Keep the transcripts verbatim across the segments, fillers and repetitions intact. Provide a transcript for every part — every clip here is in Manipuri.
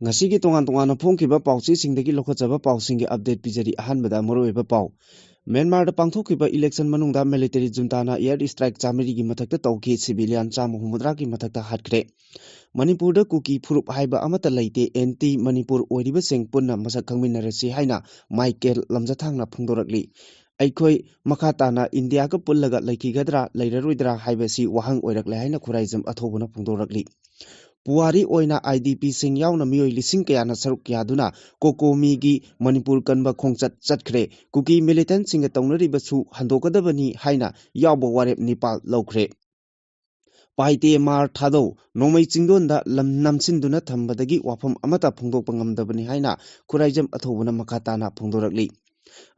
ꯉꯁꯤꯒꯤ ꯇꯣꯉꯥꯟ ꯇꯣꯉꯥꯟꯅ ꯐꯣꯡꯈꯤꯕ ꯄꯥꯎꯆꯦꯁꯤꯡꯗꯒꯤ ꯂꯧꯈꯠꯆꯕ ꯄꯥꯎꯁꯤꯡꯒꯤ ꯑꯞꯗꯦꯠ ꯄꯤꯖꯔꯤ꯫ ꯑꯍꯥꯟꯕꯗ ꯃꯔꯨꯑꯣꯏꯕ ꯄꯥꯎ꯫ ꯃ꯭ꯌꯥꯟꯃꯥꯔꯗ ꯄꯥꯡꯊꯣꯛꯈꯤꯕ ꯏꯂꯦꯛꯁꯟ ꯃꯅꯨꯡꯗ ꯃꯤꯂꯤꯇꯔꯤ ꯖꯨꯟꯇꯥꯅ ꯑꯦꯌꯔ ꯏꯁꯇ꯭ꯔꯥꯏꯛ ꯆꯥꯃꯔꯤꯒꯤ ꯃꯊꯛꯇ ꯇꯧꯈꯤ, ꯁꯤꯚꯤꯂꯤꯌꯟ ꯆꯥꯝꯃ ꯍꯨꯝꯐꯨꯇꯔꯥꯒꯤ ꯃꯊꯛꯇ ꯍꯥꯠꯈ꯭ꯔꯦ꯫ ꯃꯅꯤꯄꯨꯔꯗ ꯀꯨꯀꯤ ꯐꯨꯔꯨꯞ ꯍꯥꯏꯕ ꯑꯃꯠꯇ ꯂꯩꯇꯦ, ꯑꯦꯟꯇꯤ ꯃꯅꯤꯄꯨꯔ ꯑꯣꯏꯔꯤꯕꯁꯤꯡ ꯄꯨꯟꯅ ꯃꯁꯛ ꯈꯪꯃꯤꯟꯅꯔꯁꯤ ꯍꯥꯏꯅ ꯃꯥꯏꯀꯦꯜ ꯂꯝꯖꯊꯥꯡꯅ ꯐꯣꯡꯗꯣꯔꯛꯂꯤ꯫ ꯑꯩꯈꯣꯏ ꯃꯈꯥ ꯇꯥꯅ ꯏꯟꯗꯤꯌꯥꯒ ꯄꯨꯜꯂꯒ ꯂꯩꯈꯤꯒꯗ꯭ꯔꯥ ꯂꯩꯔꯔꯣꯏꯗ꯭ꯔꯥ ꯍꯥꯏꯕꯁꯤ ꯋꯥꯍꯪ ꯑꯣꯏꯔꯛꯂꯦ ꯍꯥꯏꯅ ꯈꯨꯔꯥꯏꯖꯝ ꯑꯊꯧꯕꯅ ꯐꯣꯡꯗꯣꯔꯛꯂꯤ꯫ ꯄꯨꯋꯥꯔꯤ ꯑꯣꯏꯅ ꯑꯥꯏ ꯗꯤ ꯄꯤꯁꯤꯡ ꯌꯥꯎꯅ ꯃꯤꯑꯣꯏ ꯂꯤꯁꯤꯡ ꯀꯌꯥꯅ ꯁꯔꯨꯛ ꯌꯥꯗꯨꯅ ꯀꯣꯀꯣꯃꯤꯒꯤ ꯃꯅꯤꯄꯨꯔ ꯀꯟꯕ ꯈꯣꯡꯆꯠ ꯆꯠꯈ꯭ꯔꯦ꯫ ꯀꯨꯀꯤ ꯃꯤꯂꯤꯇꯦꯟꯠꯁꯤꯡꯒ ꯇꯧꯅꯔꯤꯕꯁꯨ ꯍꯟꯗꯣꯛꯀꯗꯕꯅꯤ ꯍꯥꯏꯅ ꯌꯥꯎꯕ ꯋꯥꯔꯦꯞ ꯅꯤꯄꯥꯜ ꯂꯧꯈ꯭ꯔꯦ꯫ ꯄꯥꯏꯇꯦ ꯃꯥꯔ ꯊꯥꯗꯧ ꯅꯣꯡꯃꯩ ꯆꯤꯡꯗꯣꯟꯗ ꯂꯝ ꯅꯝꯁꯤꯟꯗꯨꯅ ꯊꯝꯕꯗꯒꯤ ꯋꯥꯐꯝ ꯑꯃꯠꯇ ꯐꯣꯡꯗꯣꯛꯄ ꯉꯝꯗꯕꯅꯤ ꯍꯥꯏꯅ ꯈꯨꯔꯥꯏꯖꯝ ꯑꯊꯧꯕꯅ ꯃꯈꯥ ꯇꯥꯅ ꯐꯣꯡꯗꯣꯔꯛꯂꯤ꯫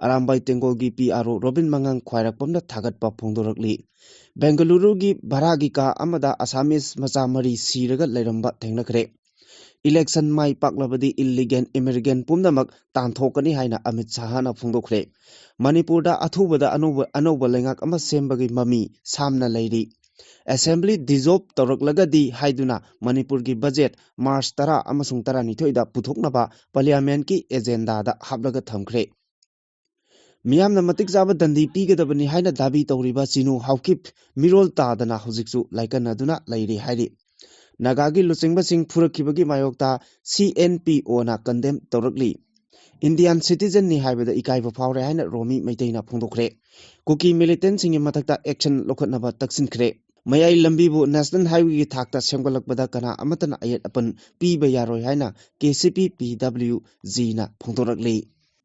ꯑꯔꯥꯝꯕꯥꯏ ꯇꯦꯡꯒꯣꯜꯒꯤ ꯄꯤ ꯑꯥꯔ ꯑꯣ ꯔꯣꯕꯤꯟ ꯃꯉꯥꯡ ꯈ꯭ꯋꯥꯏꯔꯥꯛꯄꯝꯅ ꯊꯥꯒꯠꯄ ꯐꯣꯡꯗꯣꯔꯛꯂꯤ꯫ ꯕꯦꯡꯒꯂꯨꯔꯨꯒꯤ ꯚꯔꯥꯒꯤ ꯀꯥ ꯑꯃꯗ ꯑꯁꯥꯃꯤꯁ ꯃꯆꯥ ꯃꯔꯤ ꯁꯤꯔꯒ ꯂꯩꯔꯝꯕ ꯊꯦꯡꯅꯈ꯭ꯔꯦ꯫ ꯏꯂꯦꯛꯁꯟ ꯃꯥꯏ ꯄꯥꯛꯂꯕꯗꯤ ꯏꯜꯂꯤꯒꯦꯜ ꯏꯃꯤꯒ꯭ꯔꯦꯟꯠ ꯄꯨꯝꯅꯃꯛ ꯇꯥꯟꯊꯣꯛꯀꯅꯤ ꯍꯥꯏꯅ ꯑꯃꯤꯠ ꯁꯥꯍꯅ ꯐꯣꯡꯗꯣꯛꯈ꯭ꯔꯦ꯫ ꯃꯅꯤꯄꯨꯔꯗ ꯑꯊꯨꯕꯗ ꯑꯅꯧꯕ, ꯑꯅꯧꯕ ꯂꯩꯉꯥꯛ ꯑꯃ ꯁꯦꯝꯕꯒꯤ ꯃꯃꯤ ꯁꯥꯝꯅ ꯂꯩꯔꯤ꯫ ꯑꯦꯁꯦꯝꯕ꯭ꯂꯤ ꯗꯤꯖꯣꯜꯕ ꯇꯧꯔꯛꯂꯒꯗꯤ ꯍꯥꯏꯗꯨꯅ ꯃꯅꯤꯄꯨꯔꯒꯤ ꯕꯖꯦꯠ ꯃꯥꯔꯆ ꯇꯔꯥ ꯑꯃꯁꯨꯡ ꯇꯔꯥꯅꯤꯊꯣꯏꯗ ꯄꯨꯊꯣꯛꯅꯕ ꯄꯥꯔꯂꯤꯌꯥꯃꯦꯟꯠꯀꯤ ꯑꯦꯖꯦꯟꯗꯥꯗ ꯍꯥꯞꯂꯒ ꯊꯝꯈ꯭ꯔꯦ꯫ ꯃꯤꯌꯥꯝꯅ ꯃꯇꯤꯛ ꯆꯥꯕ ꯗꯟꯗꯤ ꯄꯤꯒꯗꯕꯅꯤ ꯍꯥꯏꯅ ꯗꯥꯕꯤ ꯇꯧꯔꯤꯕ ꯆꯤꯅꯨ ꯍꯥꯎꯀꯤꯞ ꯃꯤꯔꯣꯜ ꯇꯥꯗꯅ ꯍꯧꯖꯤꯛꯁꯨ ꯂꯥꯏꯀꯠꯅꯗꯨꯅ ꯂꯩꯔꯤ ꯍꯥꯏꯔꯤ꯫ ꯅꯥꯒꯥꯒꯤ ꯂꯨꯆꯤꯡꯕꯁꯤꯡ ꯐꯨꯔꯛꯈꯤꯕꯒꯤ ꯃꯥꯌꯣꯛꯇ ꯁꯤ ꯑꯦꯟ ꯄꯤ ꯑꯣꯅ ꯀꯟꯗꯦꯝ ꯇꯧꯔꯛꯂꯤ꯫ ꯏꯟꯗꯤꯌꯥꯟ ꯁꯤꯇꯤꯖꯟꯅꯤ ꯍꯥꯏꯕꯗ ꯏꯀꯥꯏꯕ ꯐꯥꯎꯔꯦ ꯍꯥꯏꯅ ꯔꯣꯃꯤ ꯃꯩꯇꯩꯅ ꯐꯣꯡꯗꯣꯛꯈ꯭ꯔꯦ꯫ ꯀꯨꯀꯤ ꯃꯤꯂꯤꯇꯦꯟꯠꯁꯤꯡꯒꯤ ꯃꯊꯛꯇ ꯑꯦꯛꯁꯟ ꯂꯧꯈꯠꯅꯕ ꯇꯛꯁꯤꯟꯈ꯭ꯔꯦ꯫ ꯃꯌꯥꯏ ꯂꯝꯕꯤꯕꯨ ꯅꯦꯁꯅꯦꯜ ꯍꯥꯏꯋꯦꯒꯤ ꯊꯥꯛꯇ ꯁꯦꯝꯒꯠꯂꯛꯄꯗ ꯀꯅꯥ ꯑꯃꯠꯇꯅ ꯑꯌꯦꯠ ꯑꯄꯟ ꯄꯤꯕ ꯌꯥꯔꯣꯏ ꯍꯥꯏꯅ ꯀꯦ ꯁꯤ ꯄꯤ ꯄꯤ ꯗꯕ꯭ꯂꯤꯎ ꯖꯤꯅ ꯐꯣꯡꯗꯣꯔꯛꯂꯤ꯫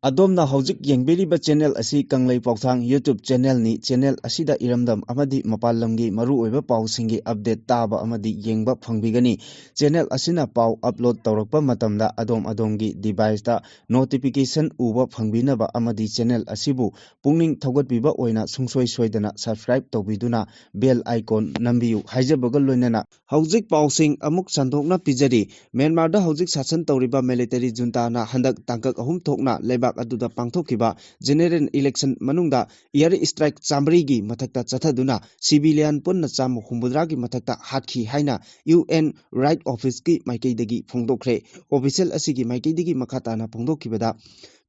ꯑꯗꯣꯝꯅ ꯍꯧꯖꯤꯛ ꯌꯦꯡꯕꯤꯔꯤꯕ ꯆꯦꯅꯦꯜ ꯑꯁꯤ ꯀꯪꯂꯩ ꯄꯥꯎꯊꯥꯡ YouTube ꯆꯦꯅꯦꯜꯅꯤ꯫ ꯆꯦꯅꯦꯜ ꯑꯁꯤꯗ ꯏꯔꯝꯗꯝ ꯑꯃꯗꯤ ꯃꯄꯥꯟ ꯂꯝꯒꯤ ꯃꯔꯨꯑꯣꯏꯕ ꯄꯥꯎꯁꯤꯡꯒꯤ ꯑꯞꯗꯦꯠ ꯇꯥꯕ ꯑꯃꯗꯤ ꯌꯦꯡꯕ ꯐꯪꯕꯤꯒꯅꯤ꯫ ꯆꯦꯅꯦꯜ ꯑꯁꯤꯅ ꯄꯥꯎ ꯑꯞꯂꯣꯗ ꯇꯧꯔꯛꯄ ꯃꯇꯝꯗ ꯑꯗꯣꯝ ꯑꯗꯣꯝꯒꯤ ꯗꯤꯚꯥꯏꯁꯇ ꯅꯣꯇꯤꯐꯤꯀꯦꯁꯟ ꯎꯕ ꯐꯪꯕꯤꯅꯕ ꯑꯃꯗꯤ ꯆꯦꯅꯦꯜ ꯑꯁꯤꯕꯨ ꯄꯨꯛꯅꯤꯡ ꯊꯧꯒꯠꯄꯤꯕ ꯑꯣꯏꯅ ꯁꯨꯡꯁꯣꯏ ꯁꯣꯏꯗꯅ ꯁꯕꯁꯀ꯭ꯔꯥꯏꯕ ꯇꯧꯕꯤꯗꯨꯅ ꯕꯦꯜ ꯑꯥꯏꯀꯣꯟ ꯅꯝꯕꯤꯌꯨ ꯍꯥꯏꯖꯕꯒ ꯂꯣꯏꯅꯅ ꯍꯧꯖꯤꯛ ꯄꯥꯎꯁꯤꯡ ꯑꯃꯨꯛ ꯁꯟꯗꯣꯛꯅ ꯄꯤꯖꯔꯤ꯫ ꯃ꯭ꯌꯥꯟꯃꯥꯔꯗ ꯍꯧꯖꯤꯛ ꯁꯥꯁꯟ ꯇꯧꯔꯤꯕ ꯃꯤꯂꯤꯇꯔꯤ ꯖꯨꯟꯇꯥꯅ ꯍꯟꯗꯛ ꯇꯥꯡꯀꯛ ꯑꯍꯨꯝ ꯊꯣꯛꯅ ꯂꯩꯕꯥꯛ ꯑꯗꯨꯗ ꯄꯥꯡꯊꯣꯛꯈꯤꯕ general election ꯃꯅꯨꯡꯗ air strike ꯆꯥꯃꯔꯤꯒꯤ ꯃꯊꯛꯇ ꯆꯠꯊꯗꯨꯅ civilian ꯄꯨꯟꯅ ꯆꯥꯝꯃ ꯍꯨꯝꯐꯨꯇꯔꯥꯒꯤ ꯃꯊꯛꯇ ꯍꯥꯠꯈꯤ ꯍꯥꯏꯅ UN Right Officeꯀꯤ ꯃꯥꯏꯀꯩꯗꯒꯤ ꯐꯣꯡꯗꯣꯛꯈ꯭ꯔꯦ꯫ Official ꯑꯁꯤꯒꯤ ꯃꯥꯏꯀꯩꯗꯒꯤ ꯃꯈꯥ ꯇꯥꯅ ꯐꯣꯡꯗꯣꯛꯈꯤꯕꯗ,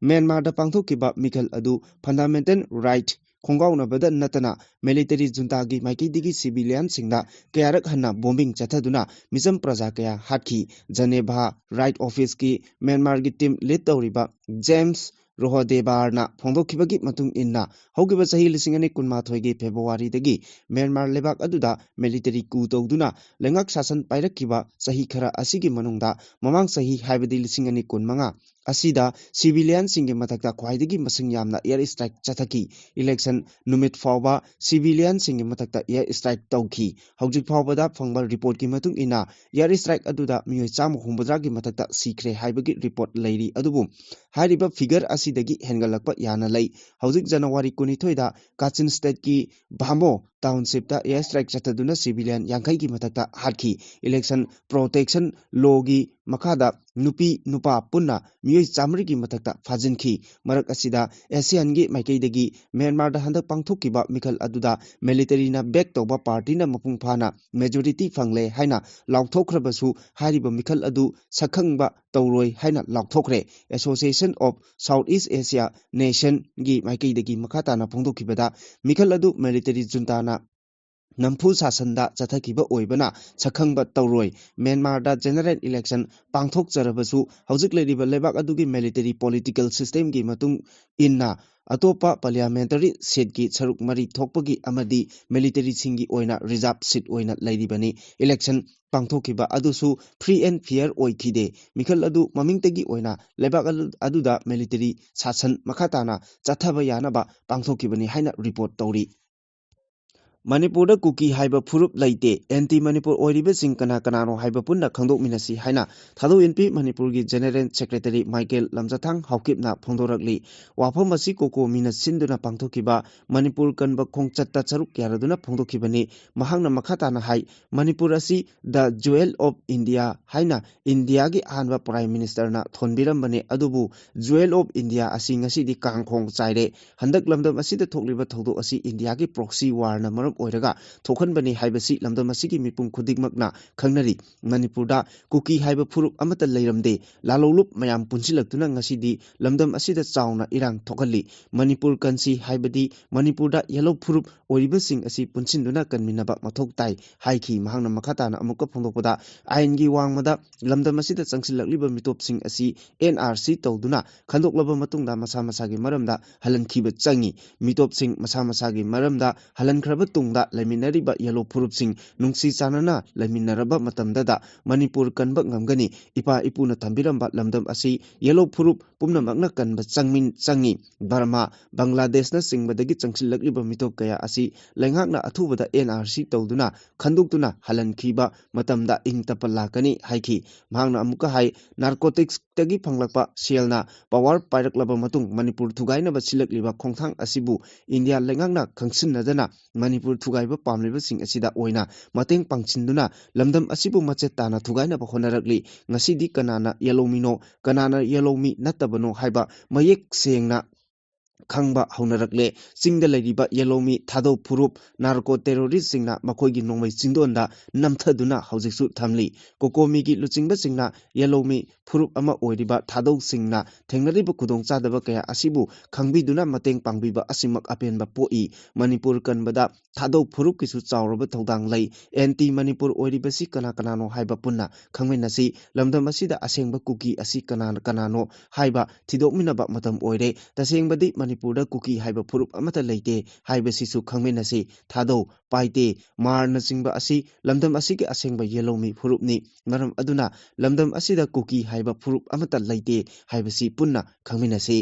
ꯃ꯭ꯌꯥꯟꯃꯥꯔꯗ ꯄꯥꯡꯊꯣꯛꯈꯤꯕ ꯃꯤꯈꯜ ꯑꯗꯨ fundamental right ꯈꯣꯡꯒꯥꯎꯅꯕꯗ ꯅꯠꯇꯅ military juntaꯒꯤ ꯃꯥꯏꯀꯩꯗꯒꯤ civilianꯁꯤꯡꯗ ꯀꯌꯥꯔꯛ ꯍꯟꯅ bombing ꯆꯠꯊꯗꯨꯅ ꯃꯤꯆꯝ ꯄ꯭ꯔꯖꯥ ꯀꯌꯥ ꯍꯥꯠꯈꯤ꯫ Geneva Right Officeꯀꯤ ꯃ꯭ꯌꯥꯟꯃꯥꯔꯒꯤ team lead ꯇꯧꯔꯤꯕ James ꯔꯣꯍꯗꯦꯕꯥꯔꯅ ꯐꯣꯡꯗꯣꯛꯈꯤꯕꯒꯤ ꯃꯇꯨꯡ ꯏꯟꯅ, ꯍꯧꯈꯤꯕ ꯆꯍꯤ ꯂꯤꯁꯤꯡ ꯑꯅꯤ ꯀꯨꯟꯃꯥꯊꯣꯏꯒꯤ Februaryꯗꯒꯤ ꯃ꯭ꯌꯥꯟꯃꯥꯔ ꯂꯩꯕꯥꯛ ꯑꯗꯨꯗ military coup ꯇꯧꯗꯨꯅ ꯂꯩꯉꯥꯛ ꯁꯥꯁꯟ ꯄꯥꯏꯔꯛꯈꯤꯕ ꯆꯍꯤ ꯈꯔ ꯑꯁꯤꯒꯤ ꯃꯅꯨꯡꯗ, ꯃꯃꯥꯡ ꯆꯍꯤ, ꯍꯥꯏꯕꯗꯤ ꯂꯤꯁꯤꯡ ꯑꯅꯤ ꯀꯨꯟꯃꯉꯥ ꯑꯁꯤꯗ, civilianꯁꯤꯡꯒꯤ ꯃꯊꯛꯇ ꯈ꯭ꯋꯥꯏꯗꯒꯤ ꯃꯁꯤꯡ ꯌꯥꯝꯅ air strike ꯆꯠꯊꯈꯤ꯫ Election ꯅꯨꯃꯤꯠ ꯐꯥꯎꯕ civilianꯁꯤꯡꯒꯤ ꯃꯊꯛꯇ air strike ꯇꯧꯈꯤ꯫ ꯍꯧꯖꯤꯛ ꯐꯥꯎꯕꯗ ꯐꯪꯕ reportꯀꯤ ꯃꯇꯨꯡ ꯏꯟꯅ, air strike ꯑꯗꯨꯗ ꯃꯤꯑꯣꯏ ꯆꯥꯝꯃ ꯍꯨꯝꯐꯨꯇꯔꯥꯒꯤ ꯃꯊꯛꯇ ꯁꯤꯈ꯭ꯔꯦ ꯍꯥꯏꯕꯒꯤ report ꯂꯩꯔꯤ꯫ ꯑꯗꯨꯕꯨ ꯍꯥꯏꯔꯤꯕ figure ꯑꯁꯤꯗꯒꯤ ꯍꯦꯟꯒꯠꯂꯛꯄ ꯌꯥꯅ ꯂꯩ꯫ ꯍꯧꯖꯤꯛ January ꯀꯨꯟꯅꯤꯊꯣꯏꯗ Kachin Stateꯀꯤ Bhamo Townshipꯇ air strike ꯆꯠꯊꯗꯨꯅ civilian ꯌꯥꯡꯈꯩꯒꯤ ꯃꯊꯛꯇ ꯍꯥꯠꯈꯤ꯫ Election Protection Lawꯒꯤ ꯃꯈꯥꯗ ꯅꯨꯄꯤ ꯅꯨꯄꯥ ꯄꯨꯟꯅ ꯃꯤꯑꯣꯏ ꯆꯥꯃꯔꯤꯒꯤ ꯃꯊꯛꯇ ꯐꯥꯖꯤꯟꯈꯤ꯫ ꯃꯔꯛ ꯑꯁꯤꯗ, ASEANꯒꯤ ꯃꯥꯏꯀꯩꯗꯒꯤ ꯃ꯭ꯌꯥꯟꯃꯥꯔꯗ ꯍꯟꯗꯛ ꯄꯥꯡꯊꯣꯛꯈꯤꯕ ꯃꯤꯈꯜ ꯑꯗꯨꯗ militaryꯅ back ꯇꯧꯕ partyꯅ ꯃꯄꯨꯡ ꯐꯥꯅ majority ꯐꯪꯂꯦ ꯍꯥꯏꯅ ꯂꯥꯎꯊꯣꯛꯈ꯭ꯔꯕꯁꯨ, ꯍꯥꯏꯔꯤꯕ ꯃꯤꯈꯜ ꯑꯗꯨ ꯁꯛꯈꯪꯕ ꯇꯧꯔꯣꯏ ꯍꯥꯏꯅ ꯂꯥꯎꯊꯣꯛꯈ꯭ꯔꯦ꯫ Association of Southeast Asia Nationꯒꯤ ꯃꯥꯏꯀꯩꯗꯒꯤ ꯃꯈꯥ ꯇꯥꯅ ꯐꯣꯡꯗꯣꯛꯈꯤꯕꯗ, ꯃꯤꯈꯜ ꯑꯗꯨ military juntaꯅ ꯅꯝꯐꯨ ꯁꯥꯁꯟꯗ ꯆꯠꯊꯈꯤꯕ ꯑꯣꯏꯕꯅ ꯁꯛꯈꯪꯕ ꯇꯧꯔꯣꯏ꯫ ꯃ꯭ꯌꯥꯟꯃꯥꯔꯗ general election ꯄꯥꯡꯊꯣꯛꯆꯔꯕꯁꯨ, ꯍꯧꯖꯤꯛ ꯂꯩꯔꯤꯕ ꯂꯩꯕꯥꯛ ꯑꯗꯨꯒꯤ military political systemꯒꯤ ꯃꯇꯨꯡ ꯏꯟꯅ, ꯑꯇꯣꯞꯄ parliamentary seatꯀꯤ ꯁꯔꯨꯛ ꯃꯔꯤ ꯊꯣꯛꯄꯒꯤ ꯑꯃꯗꯤ militaryꯁꯤꯡꯒꯤ ꯑꯣꯏꯅ reserve seat ꯑꯣꯏꯅ ꯂꯩꯔꯤꯕꯅꯤ꯫ Election ꯄꯥꯡꯊꯣꯛꯈꯤꯕ ꯑꯗꯨꯁꯨ free and fair ꯑꯣꯏꯈꯤꯗꯦ꯫ ꯃꯤꯈꯜ ꯑꯗꯨ ꯃꯃꯤꯡꯇꯒꯤ ꯑꯣꯏꯅ ꯂꯩꯕꯥꯛ ꯑꯗꯨ-, ꯑꯗꯨꯗ military ꯁꯥꯁꯟ ꯃꯈꯥ ꯇꯥꯅ ꯆꯠꯊꯕ ꯌꯥꯅꯕ ꯄꯥꯡꯊꯣꯛꯈꯤꯕꯅꯤ ꯍꯥꯏꯅ report ꯇꯧꯔꯤ꯫ ꯃꯅꯤꯄꯨꯔꯗ ꯀꯨꯀꯤ ꯍꯥꯏꯕ ꯐꯨꯔꯨꯞ ꯂꯩꯇꯦ, ꯑꯦꯟꯇꯤ ꯃꯅꯤꯄꯨꯔ ꯑꯣꯏꯔꯤꯕꯁꯤꯡ ꯀꯅꯥ ꯀꯅꯥꯅꯣ ꯍꯥꯏꯕ ꯄꯨꯟꯅ ꯈꯪꯗꯣꯛꯃꯤꯟꯅꯁꯤ ꯍꯥꯏꯅ ꯊꯥꯗꯧ ꯏꯟꯄꯤ ꯃꯅꯤꯄꯨꯔꯒꯤ ꯖꯦꯅꯦꯔꯦꯜ ꯁꯦꯀ꯭ꯔꯦꯇꯔꯤ ꯃꯥꯏꯀꯦꯜ ꯂꯝꯖꯥꯊꯥꯡ ꯍꯥꯎꯀꯤꯞꯅ ꯐꯣꯡꯗꯣꯔꯛꯂꯤ꯫ ꯋꯥꯐꯝ ꯑꯁꯤ ꯀꯣꯀꯣꯃꯤꯅ ꯁꯤꯟꯗꯨꯅ ꯄꯥꯡꯊꯣꯛꯈꯤꯕ ꯃꯅꯤꯄꯨꯔ ꯀꯟꯕ ꯈꯣꯡꯆꯠꯇ ꯁꯔꯨꯛ ꯌꯥꯔꯗꯨꯅ ꯐꯣꯡꯗꯣꯛꯈꯤꯕꯅꯤ꯫ ꯃꯍꯥꯛꯅ ꯃꯈꯥ ꯇꯥꯅ ꯍꯥꯏ, ꯃꯅꯤꯄꯨꯔ ꯑꯁꯤ The Jewel of India ꯍꯥꯏꯅ ꯏꯟꯗꯤꯌꯥꯒꯤ ꯑꯍꯥꯟꯕ ꯄ꯭ꯔꯥꯏꯝ ꯃꯤꯅꯤꯁꯇꯔꯅ ꯊꯣꯟꯕꯤꯔꯝꯕꯅꯤ, ꯑꯗꯨꯕꯨ Jewel of India ꯑꯁꯤ ꯉꯁꯤꯗꯤ ꯀꯥꯡꯈꯣꯡ ꯆꯥꯏꯔꯦ꯫ ꯍꯟꯗꯛ ꯂꯝꯗꯝ ꯑꯁꯤꯗ ꯊꯣꯛꯂꯤꯕ ꯊꯧꯗꯣꯛ ꯑꯁꯤ ꯏꯟꯗꯤꯌꯥꯒꯤ ꯄ꯭ꯔꯣꯛꯁꯤ ꯋꯥꯔꯅ ꯃꯔꯝ ꯑꯣꯏꯔꯒ ꯊꯣꯛꯍꯟꯕꯅꯤ ꯍꯥꯏꯕꯁꯤ ꯂꯝꯗꯝ ꯑꯁꯤꯒꯤ ꯃꯤꯄꯨꯝ ꯈꯨꯗꯤꯡꯃꯛꯅ ꯈꯪꯅꯔꯤ꯫ ꯃꯅꯤꯄꯨꯔꯗ ꯀꯨꯀꯤ ꯍꯥꯏꯕ ꯐꯨꯔꯨꯞ ꯑꯃꯠꯇ ꯂꯩꯔꯝꯗꯦ꯫ ꯂꯥꯂꯣꯡꯂꯨꯞ ꯃꯌꯥꯝ ꯄꯨꯟꯁꯤꯜꯂꯛꯇꯨꯅ ꯉꯁꯤꯗꯤ ꯂꯝꯗꯝ ꯑꯁꯤꯗ ꯆꯥꯎꯅ ꯏꯔꯥꯡ ꯊꯣꯛꯍꯜꯂꯤ꯫ ꯃꯅꯤꯄꯨꯔ ꯀꯟꯁꯤ ꯍꯥꯏꯕꯗꯤ ꯃꯅꯤꯄꯨꯔꯗ ꯌꯦꯜꯂꯧ ꯐꯨꯔꯨꯞ ꯑꯣꯏꯔꯤꯕꯁꯤꯡ ꯑꯁꯤ ꯄꯨꯟꯁꯤꯟꯗꯨꯅ ꯀꯟꯃꯤꯟꯅꯕ ꯃꯊꯧ ꯇꯥꯏ ꯍꯥꯏꯈꯤ꯫ ꯃꯍꯥꯛꯅ ꯃꯈꯥ ꯇꯥꯅ ꯑꯃꯨꯛꯀ ꯐꯣꯡꯗꯣꯛꯄꯗ, ꯑꯥꯏꯟꯒꯤ ꯋꯥꯡꯃꯗ ꯂꯝꯗꯝ ꯑꯁꯤꯗ ꯆꯪꯁꯤꯜꯂꯛꯂꯤꯕ ꯃꯤꯇꯣꯞꯁꯤꯡ ꯑꯁꯤ ꯑꯦꯟ ꯑꯥꯔ ꯁꯤ ꯇꯧꯗꯨꯅ ꯈꯟꯗꯣꯛꯂꯕ ꯃꯇꯨꯡꯗ ꯃꯁꯥ ꯃꯁꯥꯒꯤ ꯃꯔꯝꯗ ꯍꯜꯍꯟꯈꯤꯕ ꯆꯪꯏ꯫ ꯃꯤꯇꯣꯞꯁꯤꯡ ꯃꯁꯥ ꯃꯁꯥꯒꯤ ꯃꯔꯝꯗ ꯍꯜꯍꯟꯈ꯭ꯔꯕ ꯇꯨꯡꯗ ꯂꯩꯃꯤꯟꯅꯔꯤꯕ ꯌꯦꯜꯂꯧ ꯐꯨꯔꯨꯞꯁꯤꯡ ꯅꯨꯡꯁꯤ ꯆꯥꯟꯅꯅ ꯂꯩꯃꯤꯟꯅꯔꯕ ꯃꯇꯝꯗꯗ ꯃꯅꯤꯄꯨꯔ ꯀꯟꯕ ꯉꯝꯒꯅꯤ꯫ ꯏꯄꯥ ꯏꯄꯨꯅ ꯊꯝꯕꯤꯔꯝꯕ ꯂꯝꯗꯝ ꯑꯁꯤ ꯌꯦꯜꯂꯧ ꯐꯨꯔꯨꯞ ꯄꯨꯝꯅꯃꯛꯅ ꯀꯟꯕ ꯆꯪꯃꯤꯟ-, ꯆꯪꯏ꯫ ꯕꯔꯃꯥ, ꯕꯪꯒ꯭ꯂꯥꯗꯦꯁꯅꯆꯤꯡꯕꯗꯒꯤ ꯆꯪꯁꯤꯜꯂꯛꯂꯤꯕ ꯃꯤꯇꯣꯞ ꯀꯌꯥ ꯑꯁꯤ ꯂꯩꯉꯥꯛꯅ ꯑꯊꯨꯕꯗ ꯑꯦꯟ ꯑꯥꯔ ꯁꯤ ꯇꯧꯗꯨꯅ ꯈꯟꯗꯣꯛꯇꯨꯅ ꯍꯜꯍꯟꯈꯤꯕ ꯃꯇꯝꯗ ꯏꯪ ꯇꯞꯄ ꯂꯥꯛꯀꯅꯤ ꯍꯥꯏꯈꯤ꯫ ꯃꯍꯥꯛꯅ ꯑꯃꯨꯛꯀ ꯍꯥꯏ, ꯅꯥꯔꯀꯣꯇꯤꯛꯁꯇꯒꯤ ꯐꯪꯂꯛꯄ ꯁꯦꯜꯅ ꯄꯋꯥꯔ ꯄꯥꯏꯔꯛꯂꯕ ꯃꯇꯨꯡ ꯃꯅꯤꯄꯨꯔ ꯊꯨꯒꯥꯏꯅꯕ ꯁꯤꯜꯂꯛꯂꯤꯕ ꯈꯣꯡꯊꯥꯡ ꯑꯁꯤꯕꯨ ꯏꯟꯗꯤꯌꯥ ꯂꯩꯉꯥꯛꯅ ꯈꯪꯁꯤꯟꯅꯗꯅ ꯃꯅꯤꯄꯨꯔ ꯊꯨꯒꯥꯏꯕ ꯄꯥꯝꯂꯤꯕꯁꯤꯡ ꯑꯁꯤꯗ ꯑꯣꯏꯅ ꯃꯇꯦꯡ ꯄꯥꯡꯁꯤꯟꯗꯨꯅ ꯂꯝꯗꯝ ꯑꯁꯤꯕꯨ ꯃꯆꯦꯠ ꯇꯥꯅ ꯊꯨꯒꯥꯏꯅꯕ ꯍꯣꯠꯅꯔꯛꯂꯤ꯫ ꯉꯁꯤꯗꯤ ꯀꯅꯥꯅ ꯌꯦꯜꯂꯧꯃꯤꯅꯣ, ꯀꯅꯥꯅ ꯌꯦꯜꯂꯧꯃꯤ ꯅꯠꯇꯕꯅꯣ ꯍꯥꯏꯕ ꯃꯌꯦꯛ ꯁꯦꯡꯅ ꯈꯪꯕ ꯍꯧꯅꯔꯛꯂꯦ꯫ ꯆꯤꯡꯗ ꯂꯩꯔꯤꯕ ꯌꯦꯜꯂꯧꯃꯤ ꯊꯥꯗꯧ ꯐꯨꯔꯨꯞ ꯅꯥꯔꯀꯣ ꯇꯦꯔꯣꯔꯤꯁꯁꯤꯡꯅ ꯃꯈꯣꯏꯒꯤ ꯅꯣꯡꯃꯩ ꯆꯤꯡꯗꯣꯟꯗ ꯅꯝꯊꯗꯨꯅ ꯍꯧꯖꯤꯛꯁꯨ ꯊꯝꯂꯤ꯫ ꯀꯣꯀꯣꯃꯤꯒꯤ ꯂꯨꯆꯤꯡꯕꯁꯤꯡꯅ ꯌꯦꯜꯂꯧꯃꯤ ꯐꯨꯔꯨꯞ ꯑꯃ ꯑꯣꯏꯔꯤꯕ ꯊꯥꯗꯧꯁꯤꯡꯅ ꯊꯦꯡꯅꯔꯤꯕ ꯈꯨꯗꯣꯡꯆꯥꯗꯕ ꯀꯌꯥ ꯑꯁꯤꯕꯨ ꯈꯪꯕꯤꯗꯨꯅ ꯃꯇꯦꯡ ꯄꯥꯡꯕꯤꯕ ꯑꯁꯤꯃꯛ ꯑꯄꯦꯟꯕ ꯄꯣꯛꯏ꯫ ꯃꯅꯤꯄꯨꯔ ꯀꯟꯕꯗ ꯊꯥꯗꯧ ꯐꯨꯔꯨꯞꯀꯤꯁꯨ ꯆꯥꯎꯔꯕ ꯊꯧꯗꯥꯡ ꯂꯩ꯫ ꯑꯦꯟꯇꯤ ꯃꯅꯤꯄꯨꯔ ꯑꯣꯏꯔꯤꯕꯁꯤ ꯀꯅꯥ ꯀꯅꯥꯅꯣ ꯍꯥꯏꯕ ꯄꯨꯟꯅ ꯈꯪꯃꯤꯟꯅꯁꯤ꯫ ꯂꯝꯗꯝ ꯑꯁꯤꯗ ꯑꯁꯦꯡꯕ ꯀꯨꯀꯤ ꯑꯁꯤ ꯀꯅꯥ ꯀꯅꯥꯅꯣ ꯍꯥꯏꯕ ꯊꯤꯗꯣꯛꯃꯤꯟꯅꯕ ꯃꯇꯝ ꯑꯣꯏꯔꯦ꯫ ꯇꯁꯦꯡꯕꯗꯤ ꯃꯅꯤꯄꯨꯔꯗ ꯀꯨꯀꯤ ꯍꯥꯏꯕ ꯐꯨꯔꯨꯞ ꯑꯃꯠꯇ ꯂꯩꯇꯦ ꯍꯥꯏꯕꯁꯤꯁꯨ ꯈꯪꯃꯤꯟꯅꯁꯤ꯫ ꯊꯥꯗꯧ, ꯄꯥꯏꯇꯦ, ꯃꯥꯔꯅꯆꯤꯡꯕ ꯑꯁꯤ ꯂꯝꯗꯝ ꯑꯁꯤꯒꯤ ꯑꯁꯦꯡꯕ ꯌꯦꯜꯂꯧꯃꯤ ꯐꯨꯔꯨꯞꯅꯤ꯫ ꯃꯔꯝ ꯑꯗꯨꯅ ꯂꯝꯗꯝ ꯑꯁꯤꯗ ꯀꯨꯀꯤ ꯍꯥꯏꯕ ꯐꯨꯔꯨꯞ ꯑꯃꯠꯇ ꯂꯩꯇꯦ ꯍꯥꯏꯕꯁꯤ ꯄꯨꯟꯅ ꯈꯪꯃꯤꯟꯅꯁꯤ꯫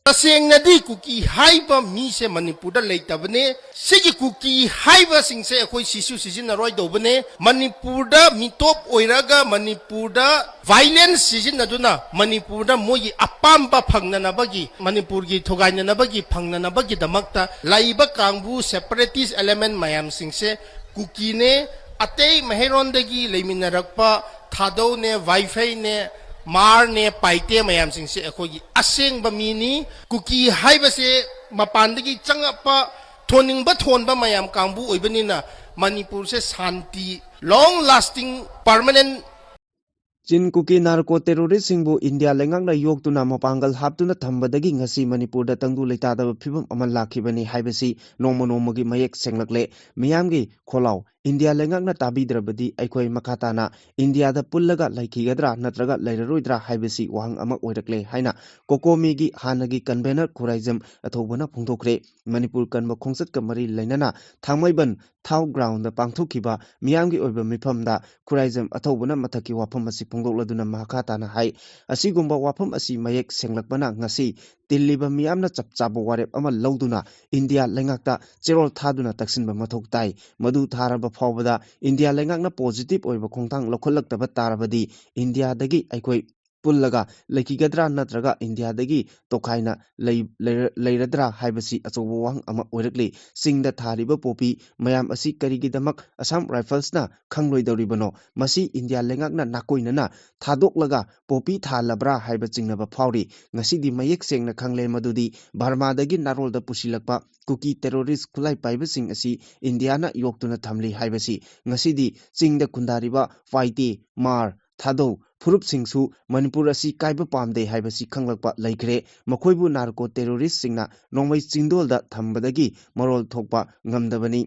ꯇꯁꯦꯡꯅꯗꯤ ꯀꯨꯀꯤ ꯍꯥꯏꯕ ꯃꯤꯁꯦ ꯃꯅꯤꯄꯨꯔꯗ ꯂꯩꯇꯕꯅꯦ꯫ ꯁꯤꯒꯤ ꯀꯨꯀꯤ ꯍꯥꯏꯕꯁꯤꯡꯁꯦ ꯑꯩꯈꯣꯏ ꯁꯤꯁꯨ ꯁꯤꯖꯤꯟꯅꯔꯣꯏꯗꯧꯕꯅꯦ꯫ ꯃꯅꯤꯄꯨꯔꯗ ꯃꯤꯇꯣꯞ ꯑꯣꯏꯔꯒ ꯃꯅꯤꯄꯨꯔꯗ violence ꯁꯤꯖꯤꯟꯅꯗꯨꯅ ꯃꯅꯤꯄꯨꯔꯗ ꯃꯣꯏꯒꯤ ꯑꯄꯥꯝꯕ ꯐꯪꯅꯅꯕꯒꯤ, ꯃꯅꯤꯄꯨꯔꯒꯤ ꯊꯨꯒꯥꯏꯅꯅꯕꯒꯤ, ꯐꯪꯅꯅꯕꯒꯤꯗꯃꯛꯇ ꯂꯩꯕ ꯀꯥꯡꯕꯨ separatist element ꯃꯌꯥꯝꯁꯤꯡꯁꯦ ꯀꯨꯀꯤꯅꯦ꯫ ꯑꯇꯩ ꯃꯍꯩꯔꯣꯟꯗꯒꯤ ꯂꯩꯃꯤꯟꯅꯔꯛꯄ ꯊꯥꯗꯧꯅꯦ, ꯋꯥꯏꯐꯩꯅꯦ, ꯃꯥꯔꯅꯦ, ꯄꯥꯏꯇꯦ ꯃꯌꯥꯝꯁꯤꯡꯁꯦ ꯑꯩꯈꯣꯏꯒꯤ ꯑꯁꯦꯡꯕ ꯃꯤꯅꯤ꯫ ꯀꯨꯀꯤ ꯍꯥꯏꯕꯁꯦ ꯃꯄꯥꯟꯗꯒꯤ ꯆꯪꯉꯛꯄ ꯊꯣꯟꯅꯤꯡꯕ ꯊꯣꯟꯕ ꯃꯌꯥꯝ ꯀꯥꯡꯕꯨ ꯑꯣꯏꯕꯅꯤꯅ ꯃꯅꯤꯄꯨꯔꯁꯦ ꯁꯥꯟꯇꯤ, long lasting, permanent ꯆꯤꯟ ꯀꯨꯀꯤ ꯅꯥꯔꯀꯣ ꯇꯦꯔꯣꯔꯤꯁꯁꯤꯡꯕꯨ ꯏꯟꯗꯤꯌꯥ ꯂꯩꯉꯥꯛꯅ ꯌꯣꯛꯇꯨꯅ ꯃꯄꯥꯡꯒꯜ ꯍꯥꯞꯇꯨꯅ ꯊꯝꯕꯗꯒꯤ ꯉꯁꯤ ꯃꯅꯤꯄꯨꯔꯗ ꯇꯪꯗꯨ ꯂꯩꯇꯥꯗꯕ ꯐꯤꯕꯝ ꯑꯃ ꯂꯥꯛꯈꯤꯕꯅꯤ ꯍꯥꯏꯕꯁꯤ ꯅꯣꯡꯃ ꯅꯣꯡꯃꯒꯤ ꯃꯌꯦꯛ ꯁꯦꯡꯂꯛꯂꯦ꯫ ꯃꯤꯌꯥꯝꯒꯤ ꯈꯣꯜꯂꯥꯎ ꯏꯟꯗꯤꯌꯥ ꯂꯩꯉꯥꯛꯅ ꯇꯥꯕꯤꯗ꯭ꯔꯕꯗꯤ ꯑꯩꯈꯣꯏ ꯃꯈꯥ ꯇꯥꯅ ꯏꯟꯗꯤꯌꯥꯗ ꯄꯨꯜꯂꯒ ꯂꯩꯈꯤꯒꯗ꯭ꯔꯥ ꯅꯠꯇ꯭ꯔꯒ ꯂꯩꯔꯔꯣꯏꯗ꯭ꯔꯥ ꯍꯥꯏꯕꯁꯤ ꯋꯥꯍꯪ ꯑꯃ ꯑꯣꯏꯔꯛꯂꯦ ꯍꯥꯏꯅ ꯀꯣꯀꯣꯃꯤꯒꯤ ꯍꯥꯟꯅꯒꯤ convener ꯈꯨꯔꯥꯏꯖꯝ ꯑꯊꯧꯕꯅ ꯐꯣꯡꯗꯣꯛꯈ꯭ꯔꯦ꯫ ꯃꯅꯤꯄꯨꯔ ꯀꯟꯕ ꯈꯣꯡꯆꯠꯀ ꯃꯔꯤ ꯂꯩꯅꯅ ꯊꯥꯡꯃꯩꯕꯟ ꯊꯥꯎ ꯒ꯭ꯔꯥꯎꯟꯗ ꯄꯥꯡꯊꯣꯛꯈꯤꯕ ꯃꯤꯌꯥꯝꯒꯤ ꯑꯣꯏꯕ ꯃꯤꯐꯝꯗ ꯈꯨꯔꯥꯏꯖꯝ ꯑꯊꯧꯕꯅ ꯃꯊꯛꯀꯤ ꯋꯥꯐꯝ ꯑꯁꯤ ꯐꯣꯡꯗꯣꯛꯂꯗꯨꯅ ꯃꯈꯥ ꯇꯥꯅ ꯍꯥꯏ, ꯑꯁꯤꯒꯨꯝꯕ ꯋꯥꯐꯝ ꯑꯁꯤ ꯃꯌꯦꯛ ꯁꯦꯡꯂꯛꯄꯅ ꯉꯁꯤ ꯇꯤꯜꯂꯤꯕ ꯃꯤꯌꯥꯝꯅ ꯆꯞ ꯆꯥꯕ ꯋꯥꯔꯦꯞ ꯑꯃ ꯂꯧꯗꯨꯅ ꯏꯟꯗꯤꯌꯥ ꯂꯩꯉꯥꯛꯇ ꯆꯦꯔꯣꯜ ꯊꯥꯗꯨꯅ ꯇꯛꯁꯤꯟꯕ ꯃꯊꯧ ꯇꯥꯏ꯫ ꯃꯗꯨ ꯊꯥꯔꯕ ꯐꯥꯎꯕꯗ ꯏꯟꯗꯤꯌꯥ ꯂꯩꯉꯥꯛꯅ positive ꯑꯣꯏꯕ ꯈꯣꯡꯊꯥꯡ ꯂꯧꯈꯠꯂꯛꯇꯕ ꯇꯥꯔꯕꯗꯤ ꯏꯟꯗꯤꯌꯥꯗꯒꯤ ꯑꯩꯈꯣꯏ ꯄꯨꯜꯂꯒ ꯂꯩꯈꯤꯒꯗ꯭ꯔꯥ ꯅꯠꯇ꯭ꯔꯒ ꯏꯟꯗꯤꯌꯥꯗꯒꯤ ꯇꯣꯈꯥꯏꯅ ꯂꯩ-, ꯂꯩꯔ-, ꯂꯩꯔꯗ꯭ꯔꯥ ꯍꯥꯏꯕꯁꯤ ꯑꯆꯧꯕ ꯋꯥꯍꯪ ꯑꯃ ꯑꯣꯏꯔꯛꯂꯤ꯫ ꯆꯤꯡꯗ ꯊꯥꯔꯤꯕ ꯄꯣꯄꯤ ꯃꯌꯥꯝ ꯑꯁꯤ ꯀꯔꯤꯒꯤꯗꯃꯛ ꯑꯁꯥꯝ ꯔꯥꯏꯐꯜꯁꯅ ꯈꯪꯂꯣꯏꯗꯧꯔꯤꯕꯅꯣ? ꯃꯁꯤ ꯏꯟꯗꯤꯌꯥ ꯂꯩꯉꯥꯛꯅ ꯅꯥꯀꯣꯏꯅꯅ ꯊꯥꯗꯣꯛꯂꯒ ꯄꯣꯄꯤ ꯊꯥꯍꯜꯂꯕ꯭ꯔꯥ ꯍꯥꯏꯕ ꯆꯤꯡꯅꯕ ꯐꯥꯎꯔꯤ꯫ ꯉꯁꯤꯗꯤ ꯃꯌꯦꯛ ꯁꯦꯡꯅ ꯈꯪꯂꯦ ꯃꯗꯨꯗꯤ ꯕꯔꯃꯥꯗꯒꯤ ꯅꯥꯔꯣꯜꯗ ꯄꯨꯁꯤꯜꯂꯛꯄ ꯀꯨꯀꯤ ꯇꯦꯔꯣꯔꯤꯁ ꯈꯨꯠꯂꯥꯏ ꯄꯥꯏꯕꯁꯤꯡ ꯑꯁꯤ ꯏꯟꯗꯤꯌꯥꯅ ꯌꯣꯛꯇꯨꯅ ꯊꯝꯂꯤ ꯍꯥꯏꯕꯁꯤ꯫ ꯉꯁꯤꯗꯤ ꯆꯤꯡꯗ ꯈꯨꯟꯗꯥꯔꯤꯕ ꯄꯥꯏꯇꯦ, ꯃꯥꯔ, ꯊꯥꯗꯧ ꯐꯨꯔꯨꯞꯁꯤꯡꯁꯨ ꯃꯅꯤꯄꯨꯔ ꯑꯁꯤ ꯀꯥꯏꯕ ꯄꯥꯝꯗꯦ ꯍꯥꯏꯕꯁꯤ ꯈꯪꯂꯛꯄ ꯂꯩꯈ꯭ꯔꯦ꯫ ꯃꯈꯣꯏꯕꯨ ꯅꯥꯔꯀꯣ ꯇꯦꯔꯣꯔꯤꯁꯁꯤꯡꯅ ꯅꯣꯡꯃꯩ ꯆꯤꯡꯗꯣꯜꯗ ꯊꯝꯕꯗꯒꯤ ꯃꯔꯣꯜ ꯊꯣꯛꯄ ꯉꯝꯗꯕꯅꯤ꯫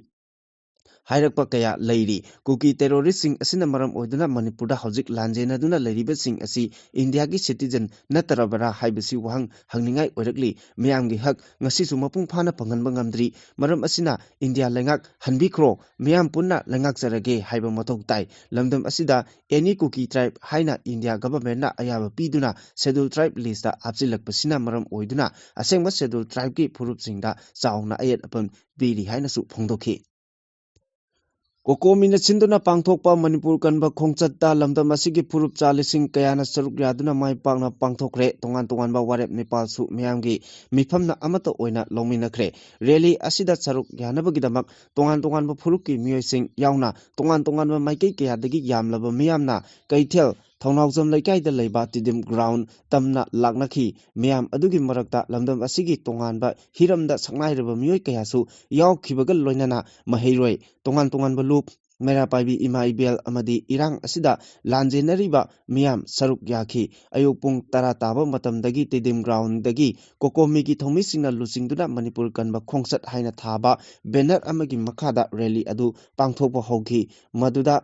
ꯍꯥꯏꯔꯛꯄ ꯀꯌꯥ ꯂꯩꯔꯤ꯫ ꯀꯨꯀꯤ terroristꯁꯤꯡ ꯑꯁꯤꯅ ꯃꯔꯝ ꯑꯣꯏꯗꯨꯅ ꯃꯅꯤꯄꯨꯔꯗ ꯍꯧꯖꯤꯛ ꯂꯥꯟꯖꯦꯟꯅꯗꯨꯅ ꯂꯩꯔꯤꯕꯁꯤꯡ ꯑꯁꯤ ꯏꯟꯗꯤꯌꯥꯒꯤ citizen ꯅꯠꯇ꯭ꯔꯕꯔꯥ ꯍꯥꯏꯕꯁꯤ ꯋꯥꯍꯪ ꯍꯪꯅꯤꯡꯉꯥꯏ ꯑꯣꯏꯔꯛꯂꯤ꯫ ꯃꯤꯌꯥꯝꯒꯤ ꯍꯛ ꯉꯁꯤꯁꯨ ꯃꯄꯨꯡ ꯐꯥꯅ ꯐꯪꯍꯟꯕ ꯉꯝꯗ꯭ꯔꯤ꯫ ꯃꯔꯝ ꯑꯁꯤꯅ ꯏꯟꯗꯤꯌꯥ ꯂꯩꯉꯥꯛ ꯍꯟꯕꯤꯈ꯭ꯔꯣ, ꯃꯤꯌꯥꯝ ꯄꯨꯟꯅ ꯂꯩꯉꯥꯛꯆꯔꯒꯦ ꯍꯥꯏꯕ ꯃꯊꯧ ꯇꯥꯏ꯫ ꯂꯝꯗꯝ ꯑꯁꯤꯗ any Kuki tribe ꯍꯥꯏꯅ ꯏꯟꯗꯤꯌꯥ governmentꯅ ꯑꯌꯥꯕ ꯄꯤꯗꯨꯅ schedule tribe listꯇ ꯍꯥꯞꯆꯤꯜꯂꯛꯄꯁꯤꯅ ꯃꯔꯝ ꯑꯣꯏꯗꯨꯅ ꯑꯁꯦꯡꯕ schedule tribeꯀꯤ ꯐꯨꯔꯨꯞꯁꯤꯡꯗ ꯆꯥꯎꯅ ꯑꯌꯦꯠ ꯑꯄꯟ ꯄꯤꯔꯤ ꯍꯥꯏꯅꯁꯨ ꯐꯣꯡꯗꯣꯛꯈꯤ꯫ ꯀꯣꯀꯣꯃꯤꯅ ꯁꯤꯟꯗꯨꯅ ꯄꯥꯡꯊꯣꯛꯄ ꯃꯅꯤꯄꯨꯔ ꯀꯟꯕ ꯈꯣꯡꯆꯠꯇ ꯂꯝꯗꯝ ꯑꯁꯤꯒꯤ ꯐꯨꯔꯨꯞ ꯆꯥ ꯂꯤꯁꯤꯡ ꯀꯌꯥꯅ ꯁꯔꯨꯛ ꯌꯥꯗꯨꯅ ꯃꯥꯏ ꯄꯥꯛꯅ ꯄꯥꯡꯊꯣꯛꯈ꯭ꯔꯦ꯫ ꯇꯣꯉꯥꯟ ꯇꯣꯉꯥꯟꯕ ꯋꯥꯔꯦꯞ ꯅꯤꯄꯥꯜꯁꯨ ꯃꯤꯌꯥꯝꯒꯤ ꯃꯤꯐꯝꯅ ꯑꯃꯠꯇ ꯑꯣꯏꯅ ꯂꯧꯃꯤꯟꯅꯈ꯭ꯔꯦ꯫ Rally ꯑꯁꯤꯗ ꯁꯔꯨꯛ ꯌꯥꯅꯕꯒꯤꯗꯃꯛ ꯇꯣꯉꯥꯟ ꯇꯣꯉꯥꯟꯕ ꯐꯨꯔꯨꯞꯀꯤ ꯃꯤꯑꯣꯏꯁꯤꯡ ꯌꯥꯎꯅ ꯇꯣꯉꯥꯟ ꯇꯣꯉꯥꯟꯕ ꯃꯥꯏꯀꯩ ꯀꯌꯥꯗꯒꯤ ꯌꯥꯝꯂꯕ ꯃꯤꯌꯥꯝꯅ ꯀꯩꯊꯦꯜ, ꯊꯧꯅꯥꯎꯖꯝ ꯂꯩꯀꯥꯏꯗ ꯂꯩꯕ ꯇꯤꯗꯤꯝ ground ꯇꯝꯅ ꯂꯥꯛꯅꯈꯤ꯫ ꯃꯤꯌꯥꯝ ꯑꯗꯨꯒꯤ ꯃꯔꯛꯇ ꯂꯝꯗꯝ ꯑꯁꯤꯒꯤ ꯇꯣꯉꯥꯟꯕ ꯍꯤꯔꯝꯗ ꯁꯛꯅꯥꯏꯔꯕ ꯃꯤꯑꯣꯏ ꯀꯌꯥꯁꯨ ꯌꯥꯎꯈꯤꯕꯒ ꯂꯣꯏꯅꯅ ꯃꯍꯩꯔꯣꯏ, ꯇꯣꯉꯥꯟ ꯇꯣꯉꯥꯟꯕ ꯂꯨꯞ, ꯃꯩꯔꯥ ꯄꯥꯏꯕꯤ ꯏꯃꯥ ꯏꯕꯦꯜ ꯑꯃꯗꯤ ꯏꯔꯥꯡ ꯑꯁꯤꯗ ꯂꯥꯟꯖꯦꯟꯅꯔꯤꯕ ꯃꯤꯌꯥꯝ ꯁꯔꯨꯛ ꯌꯥꯈꯤ꯫ ꯑꯌꯨꯛ ꯄꯨꯡ ꯇꯔꯥ ꯇꯥꯕ ꯃꯇꯝꯗꯒꯤ ꯇꯤꯗꯤꯝ groundꯗꯒꯤ ꯀꯣꯀꯣꯃꯤꯒꯤ ꯊꯧꯃꯤꯁꯤꯡꯅ ꯂꯨꯆꯤꯡꯗꯨꯅ ꯃꯅꯤꯄꯨꯔ ꯀꯟꯕ ꯈꯣꯡꯆꯠ ꯍꯥꯏꯅ ꯊꯥꯕ banner ꯑꯃꯒꯤ ꯃꯈꯥꯗ rally ꯑꯗꯨ ꯄꯥꯡꯊꯣꯛꯄ ꯍꯧꯈꯤ꯫ ꯃꯗꯨꯗ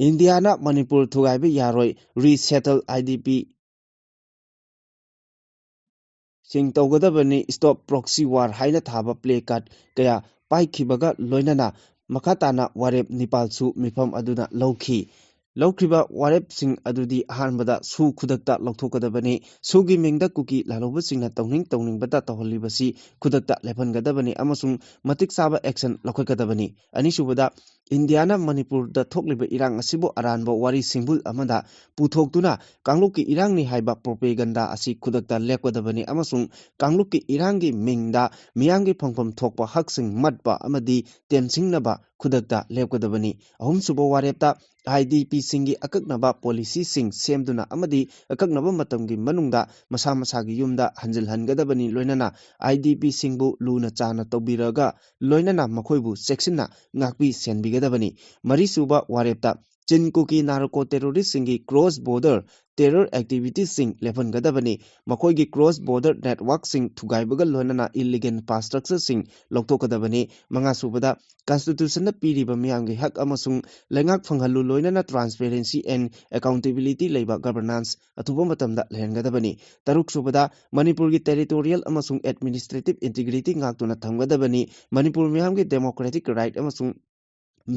ꯏꯟꯗꯤꯌꯥꯅ ꯃꯅꯤꯄꯨꯔ ꯊꯨꯒꯥꯏꯕ ꯌꯥꯔꯣꯏ, resettle IDP ꯁꯤꯡ ꯇꯧꯒꯗꯕꯅꯤ, stop proxy war ꯍꯥꯏꯅ ꯊꯥꯕ placard ꯀꯌꯥ ꯄꯥꯏꯈꯤꯕꯒ ꯂꯣꯏꯅꯅ ꯃꯈꯥ ꯇꯥꯅ ꯋꯥꯔꯦꯞ ꯅꯤꯄꯥꯜꯁꯨ ꯃꯤꯐꯝ ꯑꯗꯨꯅ ꯂꯧꯈꯤ꯫ ꯂꯧꯈ꯭ꯔꯤꯕ ꯋꯥꯔꯦꯞꯁꯤꯡ ꯑꯗꯨꯗꯤ ꯑꯍꯥꯟꯕꯗ ꯁꯨ ꯈꯨꯗꯛꯇ ꯂꯧꯊꯣꯛꯀꯗꯕꯅꯤ꯫ ꯁꯨꯒꯤ ꯃꯤꯡꯗ ꯀꯨꯀꯤ ꯂꯥꯜꯍꯧꯕꯁꯤꯡꯅ ꯇꯧꯅꯤꯡ ꯇꯧꯅꯤꯡꯕꯇ ꯇꯧꯍꯜꯂꯤꯕꯁꯤ ꯈꯨꯗꯛꯇ ꯂꯦꯞꯍꯟꯒꯗꯕꯅꯤ ꯑꯃꯁꯨꯡ ꯃꯇꯤꯛ ꯆꯥꯕ action ꯂꯧꯈꯠꯀꯗꯕꯅꯤ꯫ ꯑꯅꯤꯁꯨꯕꯗ, ꯏꯟꯗꯤꯌꯥꯅ ꯃꯅꯤꯄꯨꯔꯗ ꯊꯣꯛꯂꯤꯕ ꯏꯔꯥꯡ ꯑꯁꯤꯕꯨ ꯑꯔꯥꯟꯕ ꯋꯥꯔꯤ ꯁꯤꯡꯕꯨꯜ ꯑꯃꯗ ꯄꯨꯊꯣꯛꯇꯨꯅ ꯀꯥꯡꯂꯨꯞꯀꯤ ꯏꯔꯥꯡꯅꯤ ꯍꯥꯏꯕ propaganda ꯑꯁꯤ ꯈꯨꯗꯛꯇ ꯂꯦꯞꯀꯗꯕꯅꯤ ꯑꯃꯁꯨꯡ ꯀꯥꯡꯂꯨꯞꯀꯤ ꯏꯔꯥꯡꯒꯤ ꯃꯤꯡꯗ ꯃꯤꯌꯥꯝꯒꯤ ꯐꯪꯐꯝ ꯊꯣꯛꯄ ꯍꯛꯁꯤꯡ ꯃꯠꯄ ꯑꯃꯗꯤ ꯇꯦꯝꯁꯤꯡꯅꯕ ꯈꯨꯗꯛꯇ ꯂꯦꯞꯀꯗꯕꯅꯤ꯫ ꯑꯍꯨꯝꯁꯨꯕ ꯋꯥꯔꯦꯞꯇ, IDPꯁꯤꯡꯒꯤ ꯑꯀꯛꯅꯕ policyꯁꯤꯡ ꯁꯦꯝꯗꯨꯅ ꯑꯃꯗꯤ ꯑꯀꯛꯅꯕ ꯃꯇꯝꯒꯤ ꯃꯅꯨꯡꯗ ꯃꯁꯥ ꯃꯁꯥꯒꯤ ꯌꯨꯝꯗ ꯍꯟꯖꯤꯜꯍꯟꯒꯗꯕꯅꯤ, ꯂꯣꯏꯅꯅ IDPꯁꯤꯡꯕꯨ ꯂꯨꯅ ꯆꯥꯟꯅ ꯇꯧꯕꯤꯔꯒ ꯂꯣꯏꯅꯅ ꯃꯈꯣꯏꯕꯨ ꯆꯦꯛꯁꯤꯟꯅ ꯉꯥꯛꯄꯤ ꯁꯦꯟꯕꯤꯒꯗꯕꯅꯤ꯫ ꯃꯔꯤꯁꯨꯕ ꯋꯥꯔꯦꯞꯇ, ꯆꯤꯟ ꯀꯨꯀꯤ narco terroristꯁꯤꯡꯒꯤ cross border terror activitiesꯁꯤꯡ ꯂꯦꯞꯍꯟꯒꯗꯕꯅꯤ꯫ ꯃꯈꯣꯏꯒꯤ cross border networkꯁꯤꯡ ꯊꯨꯒꯥꯏꯕꯒ ꯂꯣꯏꯅꯅ illegal infrastructureꯁꯤꯡ ꯂꯧꯊꯣꯛꯀꯗꯕꯅꯤ꯫ ꯃꯉꯥ ꯁꯨꯕꯗ, constitutionꯅ ꯄꯤꯔꯤꯕ ꯃꯤꯌꯥꯝꯒꯤ ꯍꯛ ꯑꯃꯁꯨꯡ ꯂꯩꯉꯥꯛ ꯐꯪꯍꯜꯂꯨ ꯂꯣꯏꯅꯅ transparency and accountability ꯂꯩꯕ governance ꯑꯊꯨꯕ ꯃꯇꯝꯗ ꯂꯩꯍꯟꯒꯗꯕꯅꯤ꯫ ꯇꯔꯨꯛ ꯁꯨꯕꯗ, ꯃꯅꯤꯄꯨꯔꯒꯤ territorial ꯑꯃꯁꯨꯡ administrative integrity ꯉꯥꯛꯇꯨꯅ ꯊꯝꯒꯗꯕꯅꯤ꯫ ꯃꯅꯤꯄꯨꯔ ꯃꯤꯌꯥꯝꯒꯤ democratic right ꯑꯃꯁꯨꯡ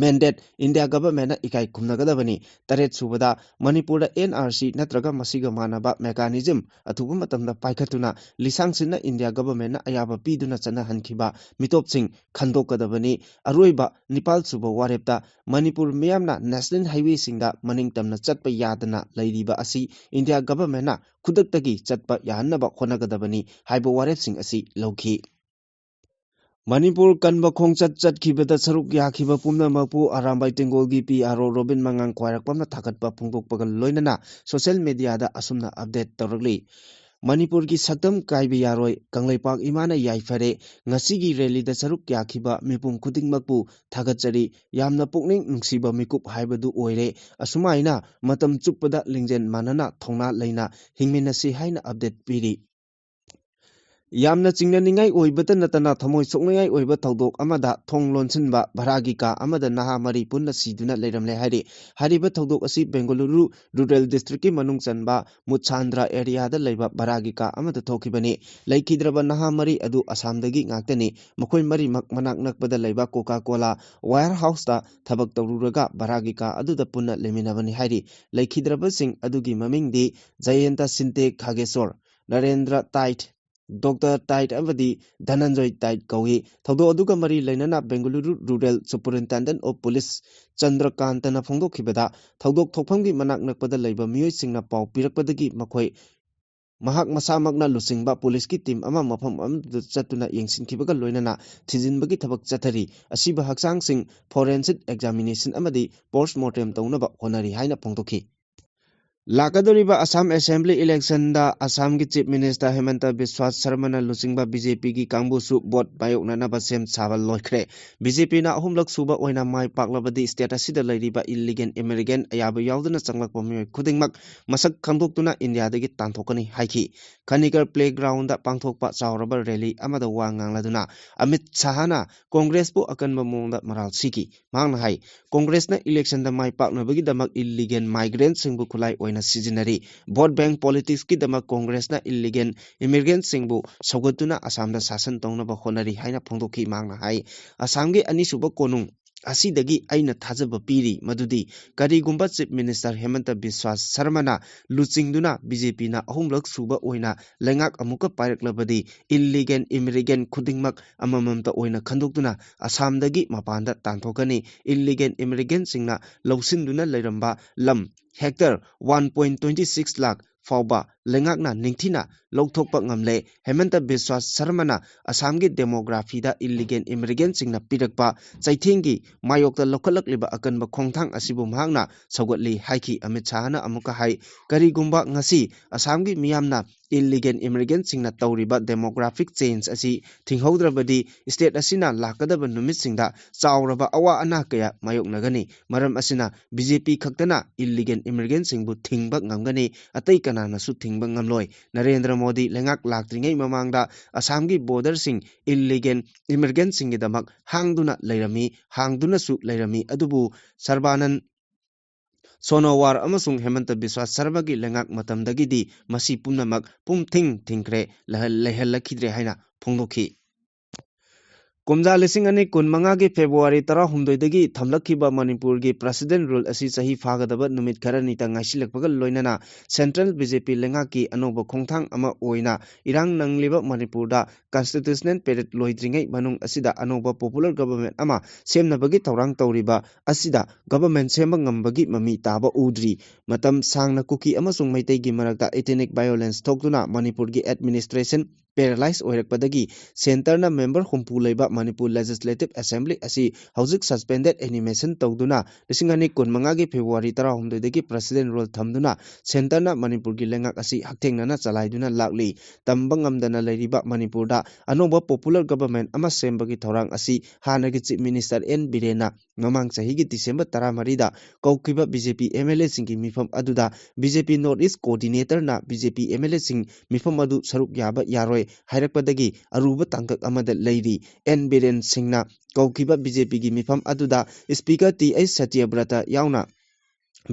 mandate India governmentꯅ ꯏꯀꯥꯏ ꯈꯨꯝꯅꯒꯗꯕꯅꯤ꯫ ꯇꯔꯦꯠ ꯁꯨꯕꯗ, ꯃꯅꯤꯄꯨꯔꯗ NRC ꯅꯠꯇ꯭ꯔꯒ ꯃꯁꯤꯒ ꯃꯥꯟꯅꯕ mechanism ꯑꯊꯨꯕ ꯃꯇꯝꯗ ꯄꯥꯏꯈꯠꯇꯨꯅ ꯂꯤꯁꯥꯡꯁꯤꯟꯅ India governmentꯅ ꯑꯌꯥꯕ ꯄꯤꯗꯨꯅ ꯆꯠꯅꯍꯟꯈꯤꯕ ꯃꯤꯇꯣꯞꯁꯤꯡ ꯈꯟꯗꯣꯛꯀꯗꯕꯅꯤ꯫ ꯑꯔꯣꯏꯕ ꯅꯤꯄꯥꯜ ꯁꯨꯕ ꯋꯥꯔꯦꯞꯇ, ꯃꯅꯤꯄꯨꯔ ꯃꯤꯌꯥꯝꯅ national highwayꯁꯤꯡꯗ ꯃꯅꯤꯡ ꯇꯝꯅ ꯆꯠꯄ ꯌꯥꯗꯅ ꯂꯩꯔꯤꯕ ꯑꯁꯤ India governmentꯅ ꯈꯨꯗꯛꯇꯒꯤ ꯆꯠꯄ ꯌꯥꯍꯟꯅꯕ ꯍꯣꯠꯅꯒꯗꯕꯅꯤ ꯍꯥꯏꯕ ꯋꯥꯔꯦꯞꯁꯤꯡ ꯑꯁꯤ ꯂꯧꯈꯤ꯫ ꯃꯅꯤꯄꯨꯔ ꯀꯟꯕ ꯈꯣꯡꯆꯠ ꯆꯠꯈꯤꯕꯗ ꯁꯔꯨꯛ ꯌꯥꯈꯤꯕ ꯄꯨꯝꯅꯃꯛꯄꯨ ꯑꯔꯥꯝꯕꯥꯏ ꯇꯦꯡꯒꯣꯜꯒꯤ PRO ꯔꯣꯕꯤꯟ ꯃꯉꯥꯡ ꯈ꯭ꯋꯥꯏꯔꯥꯛꯄꯝꯅ ꯊꯥꯒꯠꯄ ꯐꯣꯡꯗꯣꯛꯄꯒ ꯂꯣꯏꯅꯅ social mediaꯗ ꯑꯁꯨꯝꯅ update ꯇꯧꯔꯛꯂꯤ꯫ ꯃꯅꯤꯄꯨꯔꯒꯤ ꯁꯛꯇꯝ ꯀꯥꯏꯕ ꯌꯥꯔꯣꯏ, ꯀꯪꯂꯩꯄꯥꯛ ꯏꯃꯥꯅ ꯌꯥꯏꯐꯔꯦ, ꯉꯁꯤꯒꯤ rallyꯗ ꯁꯔꯨꯛ ꯌꯥꯈꯤꯕ ꯃꯤꯄꯨꯝ ꯈꯨꯗꯤꯡꯃꯛꯄꯨ ꯊꯥꯒꯠꯆꯔꯤ, ꯌꯥꯝꯅ ꯄꯨꯛꯅꯤꯡ ꯅꯨꯡꯁꯤꯕ ꯃꯤꯀꯨꯞ ꯍꯥꯏꯕꯗꯨ ꯑꯣꯏꯔꯦ, ꯑꯁꯨꯃꯥꯏꯅ ꯃꯇꯝ ꯆꯨꯞꯄꯗ ꯂꯤꯡꯖꯦꯜ ꯃꯥꯟꯅꯅ ꯊꯧꯅꯥ ꯂꯩꯅ ꯍꯤꯡꯃꯤꯟꯅꯁꯤ ꯍꯥꯏꯅ update ꯄꯤꯔꯤ꯫ ꯌꯥꯝꯅ ꯆꯤꯡꯅꯅꯤꯡꯉꯥꯏ ꯑꯣꯏꯕꯇ ꯅꯠꯇꯅ ꯊꯃꯣꯏ ꯁꯣꯛꯅꯤꯡꯉꯥꯏ ꯑꯣꯏꯕ ꯊꯧꯗꯣꯛ ꯑꯃꯗ ꯊꯣꯡ ꯂꯣꯟꯁꯤꯟꯕ ꯚꯔꯥꯒꯤ ꯀꯥ ꯑꯃꯗ ꯅꯍꯥ ꯃꯔꯤ ꯄꯨꯟꯅ ꯁꯤꯗꯨꯅ ꯂꯩꯔꯝꯂꯦ ꯍꯥꯏꯔꯤ꯫ ꯍꯥꯏꯔꯤꯕ ꯊꯧꯗꯣꯛ ꯑꯁꯤ ꯕꯦꯡꯒꯂꯨꯔꯨ rural districtꯀꯤ ꯃꯅꯨꯡ ꯆꯟꯕ ꯃꯨꯠꯁꯥꯟꯗ꯭ꯔ areaꯗ ꯂꯩꯕ ꯚꯔꯥꯒꯤ ꯀꯥ ꯑꯃꯗ ꯊꯣꯛꯈꯤꯕꯅꯤ꯫ ꯂꯩꯈꯤꯗ꯭ꯔꯕ ꯅꯍꯥ ꯃꯔꯤ ꯑꯗꯨ ꯑꯁꯥꯝꯗꯒꯤ ꯉꯥꯛꯇꯅꯤ꯫ ꯃꯈꯣꯏ ꯃꯔꯤꯃꯛ ꯃꯅꯥꯛ ꯅꯛꯄꯗ ꯂꯩꯕ Coca-Cola warehouseꯇ ꯊꯕꯛ ꯇꯧꯔꯨꯔꯒ ꯚꯔꯥꯒꯤ ꯀꯥ ꯑꯗꯨꯗ ꯄꯨꯟꯅ ꯂꯩꯃꯤꯟꯅꯕꯅꯤ ꯍꯥꯏꯔꯤ꯫ ꯂꯩꯈꯤꯗ꯭ꯔꯕꯁꯤꯡ ꯑꯗꯨꯒꯤ ꯃꯃꯤꯡꯗꯤ ꯖꯌꯟꯇ ꯁꯤꯟꯇꯦ ꯈꯥꯒꯦꯁꯣꯔ, ꯅꯔꯦꯟꯗ꯭ꯔ ꯇꯥꯏꯠ, ꯗꯣꯛꯇꯔ ꯇꯥꯏꯠ ꯑꯃꯗꯤ ꯙꯅꯟꯖꯣꯏ ꯇꯥꯏꯠ ꯀꯧꯏ꯫ ꯊꯧꯗꯣꯛ ꯑꯗꯨꯒ ꯃꯔꯤ ꯂꯩꯅꯅ Bengaluru rural superintendent of police ꯆꯟꯗ꯭ꯔꯀꯥꯟꯇꯅ ꯐꯣꯡꯗꯣꯛꯈꯤꯕꯗ, ꯊꯧꯗꯣꯛ ꯊꯣꯛꯐꯝꯒꯤ ꯃꯅꯥꯛ ꯅꯛꯄꯗ ꯂꯩꯕ ꯃꯤꯑꯣꯏꯁꯤꯡꯅ ꯄꯥꯎ ꯄꯤꯔꯛꯄꯗꯒꯤ ꯃꯈꯣꯏ, ꯃꯍꯥꯛ ꯃꯁꯥꯃꯛꯅ ꯂꯨꯆꯤꯡꯕ ꯄꯨꯂꯤꯁꯀꯤ team ꯑꯃ ꯃꯐꯝ ꯑꯗꯨꯗ ꯆꯠꯇꯨꯅ ꯌꯦꯡꯁꯤꯟꯈꯤꯕꯒ ꯂꯣꯏꯅꯅ ꯊꯤꯖꯤꯟꯕꯒꯤ ꯊꯕꯛ ꯆꯠꯊꯔꯤ꯫ ꯑꯁꯤꯕ ꯍꯛꯆꯥꯡꯁꯤꯡ forensic examination ꯑꯃꯗꯤ post mortem ꯇꯧꯅꯕ ꯍꯣꯠꯅꯔꯤ ꯍꯥꯏꯅ ꯐꯣꯡꯗꯣꯛꯈꯤ꯫ ꯂꯥꯛꯀꯗꯧꯔꯤꯕ ꯑꯁꯥꯝ ꯑꯦꯁꯦꯝꯕ꯭ꯂꯤ ꯏꯂꯦꯛꯁꯟꯗ ꯑꯁꯥꯝꯒꯤ ꯆꯤꯐ ꯃꯤꯅꯤꯁꯇꯔ ꯍꯦꯃꯟꯇ ꯕꯤꯁ꯭ꯋꯥꯁ ꯁꯔꯃꯅ ꯂꯨꯆꯤꯡꯕ ꯕꯤ ꯖꯦ ꯄꯤꯒꯤ ꯀꯥꯡꯕꯨꯁꯨ ꯚꯣꯠ ꯃꯥꯌꯣꯛꯅꯅꯕ ꯁꯦꯝ ꯁꯥꯕ ꯂꯣꯏꯈ꯭ꯔꯦ꯫ ꯕꯤ ꯖꯦ ꯄꯤꯅ ꯑꯍꯨꯝꯂꯛ ꯁꯨꯕ ꯑꯣꯏꯅ ꯃꯥꯏ ꯄꯥꯛꯂꯕꯗꯤ ꯁ꯭ꯇꯦꯠ ꯑꯁꯤꯗ ꯂꯩꯔꯤꯕ ꯏꯜꯂꯤꯒꯦꯜ ꯏꯃꯤꯒ꯭ꯔꯦꯟꯠ ꯑꯌꯥꯕ ꯌꯥꯎꯗꯅ ꯆꯪꯂꯛꯄ ꯃꯤꯑꯣꯏ ꯈꯨꯗꯤꯡꯃꯛ ꯃꯁꯛ ꯈꯪꯗꯣꯛꯇꯨꯅ ꯏꯟꯗꯤꯌꯥꯗꯒꯤ ꯇꯥꯟꯊꯣꯛꯀꯅꯤ ꯍꯥꯏꯈꯤ꯫ ꯈꯅꯤꯀꯔ ꯄ꯭ꯂꯦꯒ꯭ꯔꯥꯎꯟꯗ ꯄꯥꯡꯊꯣꯛꯄ ꯆꯥꯎꯔꯕ ꯔꯦꯂꯤ ꯑꯃꯗ ꯋꯥ ꯉꯥꯡꯂꯗꯨꯅ ꯑꯃꯤꯠ ꯁꯥꯍꯅ ꯀꯣꯡꯒ꯭ꯔꯦꯁꯄꯨ ꯑꯀꯟꯕ ꯃꯑꯣꯡꯗ ꯃꯔꯥꯜ ꯁꯤꯈꯤ꯫ ꯃꯍꯥꯛꯅ ꯍꯥꯏ, ꯀꯣꯡꯒ꯭ꯔꯦꯁꯅ ꯏꯂꯦꯛꯁꯟꯗ ꯃꯥꯏ ꯄꯥꯛꯅꯕꯒꯤꯗꯃꯛ ꯏꯜꯂꯤꯒꯦꯜ ꯃꯥꯏꯒ꯭ꯔꯦꯟꯠꯁꯤꯡꯕꯨ ꯈꯨꯠꯂꯥꯏ ꯑꯣꯏꯅ ꯁꯤꯖꯤꯟꯅꯔꯤ꯫ ꯚꯣꯠ ꯕꯦꯡꯛ ꯄꯣꯂꯤꯇꯤꯛꯁꯀꯤꯗꯃꯛ ꯀꯣꯡꯒ꯭ꯔꯦꯁꯅ ꯏꯜꯂꯤꯒꯦꯜ ꯏꯃꯤꯒ꯭ꯔꯦꯟꯠꯁꯤꯡꯕꯨ ꯁꯧꯒꯠꯇꯨꯅ ꯑꯁꯥꯝꯗ ꯁꯥꯁꯟ ꯇꯧꯅꯕ ꯍꯣꯠꯅꯔꯤ ꯍꯥꯏꯅ ꯐꯣꯡꯗꯣꯛꯈꯤ꯫ ꯃꯍꯥꯛꯅ ꯍꯥꯏ, ꯑꯁꯥꯝꯒꯤ ꯑꯅꯤꯁꯨꯕ ꯀꯣꯅꯨꯡ ꯑꯁꯤꯗꯒꯤ ꯑꯩꯅ ꯊꯥꯖꯕ ꯄꯤꯔꯤ ꯃꯗꯨꯗꯤ ꯀꯔꯤꯒꯨꯝꯕ ꯆꯤꯐ ꯃꯤꯅꯤꯁꯇꯔ ꯍꯦꯃꯟꯇ ꯕꯤꯁ꯭ꯋꯥꯁ ꯁꯔꯃꯅ ꯂꯨꯆꯤꯡꯗꯨꯅ ꯕꯤ ꯖꯦ ꯄꯤꯅ ꯑꯍꯨꯝꯂꯛ ꯁꯨꯕ ꯑꯣꯏꯅ ꯂꯩꯉꯥꯛ ꯑꯃꯨꯛꯀ ꯄꯥꯏꯔꯛꯂꯕꯗꯤ ꯏꯜꯂꯤꯒꯦꯜ ꯏꯃꯤꯒ꯭ꯔꯦꯟꯠ ꯈꯨꯗꯤꯡꯃꯛ ꯑꯃꯃꯝꯇ ꯑꯣꯏꯅ ꯈꯟꯗꯣꯛꯇꯨꯅ ꯑꯁꯥꯝꯗꯒꯤ ꯃꯄꯥꯟꯗ ꯇꯥꯟꯊꯣꯛꯀꯅꯤ꯫ ꯏꯜꯂꯤꯒꯦꯜ ꯏꯃꯤꯒ꯭ꯔꯦꯟꯠꯁꯤꯡꯅ ꯂꯧꯁꯤꯟꯗꯨꯅ ꯂꯩꯔꯝꯕ ꯂꯝ hectare one point twenty six lakh ꯐꯥꯎꯕ ꯂꯩꯉꯥꯛꯅ ꯅꯤꯡꯊꯤꯅ ꯂꯧꯊꯣꯛꯄ ꯉꯝꯂꯦ꯫ ꯍꯦꯃꯟꯇ ꯕꯤꯁ꯭ꯋꯥꯁ ꯁꯔꯃꯅ ꯑꯁꯥꯝꯒꯤ ꯗꯦꯃꯣꯒ꯭ꯔꯥꯐꯤꯗ ꯏꯜꯂꯤꯒꯦꯜ ꯏꯃꯤꯒ꯭ꯔꯦꯟꯠꯁꯤꯡꯅ ꯄꯤꯔꯛꯄ ꯆꯩꯊꯦꯡꯒꯤ ꯃꯥꯌꯣꯛꯇ ꯂꯧꯈꯠꯂꯛꯂꯤꯕ ꯑꯀꯟꯕ ꯈꯣꯡꯊꯥꯡ ꯑꯁꯤꯕꯨ ꯃꯍꯥꯛꯅ ꯁꯧꯒꯠꯂꯤ ꯍꯥꯏꯈꯤ꯫ ꯑꯃꯤꯠ ꯁꯥꯍꯅ ꯑꯃꯨꯛꯀ ꯍꯥꯏ, ꯀꯔꯤꯒꯨꯝꯕ ꯉꯁꯤ ꯑꯁꯥꯝꯒꯤ ꯃꯤꯌꯥꯝꯅ ꯏꯜꯂꯤꯒꯦꯜ ꯏꯃꯤꯒ꯭ꯔꯦꯟꯠꯁꯤꯡꯅ ꯇꯧꯔꯤꯕ ꯗꯦꯃꯣꯒ꯭ꯔꯥꯐꯤꯛ ꯆꯦꯟꯖ ꯑꯁꯤ ꯊꯤꯡꯍꯧꯗ꯭ꯔꯕꯗꯤ ꯁ꯭ꯇꯦꯠ ꯑꯁꯤꯅ ꯂꯥꯛꯀꯗꯕ ꯅꯨꯃꯤꯠꯁꯤꯡꯗ ꯆꯥꯎꯔꯕ ꯑꯋꯥ ꯑꯅꯥ ꯀꯌꯥ ꯃꯥꯌꯣꯛꯅꯒꯅꯤ꯫ ꯃꯔꯝ ꯑꯁꯤꯅ ꯕꯤ ꯖꯦ ꯄꯤ ꯈꯛꯇꯅ ꯏꯜꯂꯤꯒꯦꯜ ꯏꯃꯤꯒ꯭ꯔꯦꯟꯠꯁꯤꯡꯕꯨ ꯊꯤꯡꯕ ꯉꯝꯒꯅꯤ, ꯑꯇꯩ ꯀꯅꯥꯅꯁꯨ ꯊꯤꯡꯕ ꯉꯝꯂꯣꯏ꯫ ꯅꯔꯦꯟꯗ꯭ꯔ ꯃꯣꯗꯤ ꯂꯩꯉꯥꯛ ꯂꯥꯛꯇ꯭ꯔꯤꯉꯩ ꯃꯃꯥꯡꯗ ꯑꯁꯥꯝꯒꯤ ꯕꯣꯔꯗꯔꯁꯤꯡ ꯏꯜꯂꯤꯒꯦꯜ ꯏꯃꯤꯒ꯭ꯔꯦꯟꯠꯁꯤꯡꯒꯤꯗꯃꯛ ꯍꯥꯡꯗꯨꯅ ꯂꯩꯔꯝꯃꯤ, ꯍꯥꯡꯗꯨꯅꯁꯨ ꯂꯩꯔꯝꯃꯤ꯫ ꯑꯗꯨꯕꯨ ꯁꯔꯕꯥꯅꯟ ꯁꯣꯅꯣꯋꯥꯔ ꯑꯃꯁꯨꯡ ꯍꯦꯃꯟꯇ ꯕꯤꯁ꯭ꯋꯥꯁ ꯁꯔꯃꯒꯤ ꯂꯩꯉꯥꯛ ꯃꯇꯝꯗꯒꯤꯗꯤ ꯃꯁꯤ ꯄꯨꯝꯅꯃꯛ ꯄꯨꯝꯊꯤꯡ ꯊꯤꯡꯈ꯭ꯔꯦ, ꯂꯩꯍꯜ-, ꯂꯩꯍꯜꯂꯛꯈꯤꯗ꯭ꯔꯦ ꯍꯥꯏꯅ ꯐꯣꯡꯗꯣꯛꯈꯤ꯫ ꯀꯨꯝꯖꯥ ꯂꯤꯁꯤꯡ ꯑꯅꯤ ꯀꯨꯟꯃꯉꯥꯒꯤ ꯐꯦꯕ꯭ꯔꯨꯋꯥꯔꯤ ꯇꯔꯥꯍꯨꯝꯗꯣꯏꯗꯒꯤ ꯊꯝꯂꯛꯈꯤꯕ ꯃꯅꯤꯄꯨꯔꯒꯤ ꯄ꯭ꯔꯦꯁꯤꯗꯦꯟꯠ ꯔꯨꯜ ꯑꯁꯤ ꯆꯍꯤ ꯐꯥꯒꯗꯕ ꯅꯨꯃꯤꯠ ꯈꯔꯅꯤꯇ ꯉꯥꯏꯁꯤꯜꯂꯛꯄꯒ ꯂꯣꯏꯅꯅ ꯁꯦꯟꯇ꯭ꯔꯦꯜ ꯕꯤ ꯖꯦ ꯄꯤ ꯂꯩꯉꯥꯛꯀꯤ ꯑꯅꯧꯕ ꯈꯣꯡꯊꯥꯡ ꯑꯃ ꯑꯣꯏꯅ ꯏꯔꯥꯡ ꯅꯪꯂꯤꯕ ꯃꯅꯤꯄꯨꯔꯗ ꯀꯟꯁꯇꯤꯇ꯭ꯌꯨꯁꯅꯦꯜ ꯄꯦꯔꯦꯗ ꯂꯣꯏꯗ꯭ꯔꯤꯉꯩ ꯃꯅꯨꯡ ꯑꯁꯤꯗ ꯑꯅꯧꯕ ꯄꯣꯄꯨꯂꯔ ꯒꯚꯔꯟꯃꯦꯟꯠ ꯑꯃ ꯁꯦꯝꯅꯕꯒꯤ ꯊꯧꯔꯥꯡ ꯇꯧꯔꯤꯕ ꯑꯁꯤꯗ ꯒꯚꯔꯟꯃꯦꯟꯠ ꯁꯦꯝꯕ ꯉꯝꯕꯒꯤ ꯃꯃꯤ ꯇꯥꯕ ꯎꯗ꯭ꯔꯤ꯫ ꯃꯇꯝ ꯁꯥꯡꯅ ꯀꯨꯀꯤ ꯑꯃꯁꯨꯡ ꯃꯩꯇꯩꯒꯤ ꯃꯔꯛꯇ ꯏꯊꯅꯤꯛ ꯚꯥꯏꯑꯣꯂꯦꯟꯁ ꯊꯣꯛꯇꯨꯅ ꯃꯅꯤꯄꯨꯔꯒꯤ ꯑꯦꯗꯃꯤꯅꯤꯁꯇ꯭ꯔꯦꯁꯟ ꯄꯦꯔꯥꯂꯥꯏꯁ ꯑꯣꯏꯔꯛꯄꯗꯒꯤ ꯁꯦꯟꯇꯔꯅ ꯃꯦꯝꯕꯔ ꯍꯨꯝꯐꯨ ꯂꯩꯕ ꯃꯅꯤꯄꯨꯔ ꯂꯦꯖꯤꯁꯂꯦꯇꯤꯚ ꯑꯦꯁꯦꯝꯕ꯭ꯂꯤ ꯑꯁꯤ ꯍꯧꯖꯤꯛ ꯁꯁꯄꯦꯟꯗꯦꯗ ꯑꯦꯅꯤꯃꯦꯁꯟ ꯇꯧꯗꯨꯅ ꯂꯤꯁꯤꯡ ꯑꯅꯤ ꯀꯨꯟꯃꯉꯥꯒꯤ ꯐꯦꯕ꯭ꯔꯨꯋꯥꯔꯤ ꯇꯔꯥꯍꯨꯝꯗꯣꯏꯗꯒꯤ ꯄ꯭ꯔꯦꯁꯤꯗꯦꯟ ꯔꯨꯜ ꯊꯝꯗꯨꯅ ꯁꯦꯟꯇꯔꯅ ꯃꯅꯤꯄꯨꯔꯒꯤ ꯂꯩꯉꯥꯛ ꯑꯁꯤ ꯍꯛꯊꯦꯡꯅꯅ ꯆꯂꯥꯏꯗꯨꯅ ꯂꯥꯛꯂꯤ꯫ ꯇꯝꯕ ꯉꯝꯗꯅ ꯂꯩꯔꯤꯕ ꯃꯅꯤꯄꯨꯔꯗ ꯑꯅꯧꯕ ꯄꯣꯄꯨꯂꯔ ꯒꯚꯔꯟꯃꯦꯟꯠ ꯑꯃ ꯁꯦꯝꯕꯒꯤ ꯊꯧꯔꯥꯡ ꯑꯁꯤ ꯍꯥꯟꯅꯒꯤ ꯆꯤꯐ ꯃꯤꯅꯤꯁꯇꯔ ꯑꯦꯟ ꯕꯤꯔꯦꯟꯅ ꯃꯃꯥꯡ ꯆꯍꯤꯒꯤ ꯗꯤꯁꯦꯝꯕꯔ ꯇꯔꯥꯃꯔꯤꯗ ꯀꯧꯈꯤꯕ B J P M L ꯑꯦꯁꯤꯡꯒꯤ ꯃꯤꯐꯝ ꯑꯗꯨꯗ B J P north east ꯀꯣꯑꯣꯔꯗꯤꯅꯦꯇꯔꯅ B J P M L ꯑꯦꯁꯤꯡ ꯃꯤꯐꯝ ꯑꯗꯨ ꯁꯔꯨꯛ ꯌꯥꯕ ꯌꯥꯔꯣꯏ ꯍꯥꯏꯔꯛꯄꯗꯒꯤ ꯑꯔꯨꯕ ꯇꯥꯡꯀꯛ ꯑꯃꯗ ꯂꯩꯔꯤ꯫ ꯑꯦꯟ ꯕꯤꯔꯦꯟ ꯁꯤꯡꯅ ꯀꯧꯈꯤꯕ ꯕꯤ ꯖꯦ ꯄꯤꯒꯤ ꯃꯤꯐꯝ ꯑꯗꯨꯗ ꯁ꯭ꯄꯤꯀꯔ ꯇꯤ ꯑꯩꯆ ꯁꯇ꯭ꯌꯕ꯭ꯔꯇ ꯌꯥꯎꯅ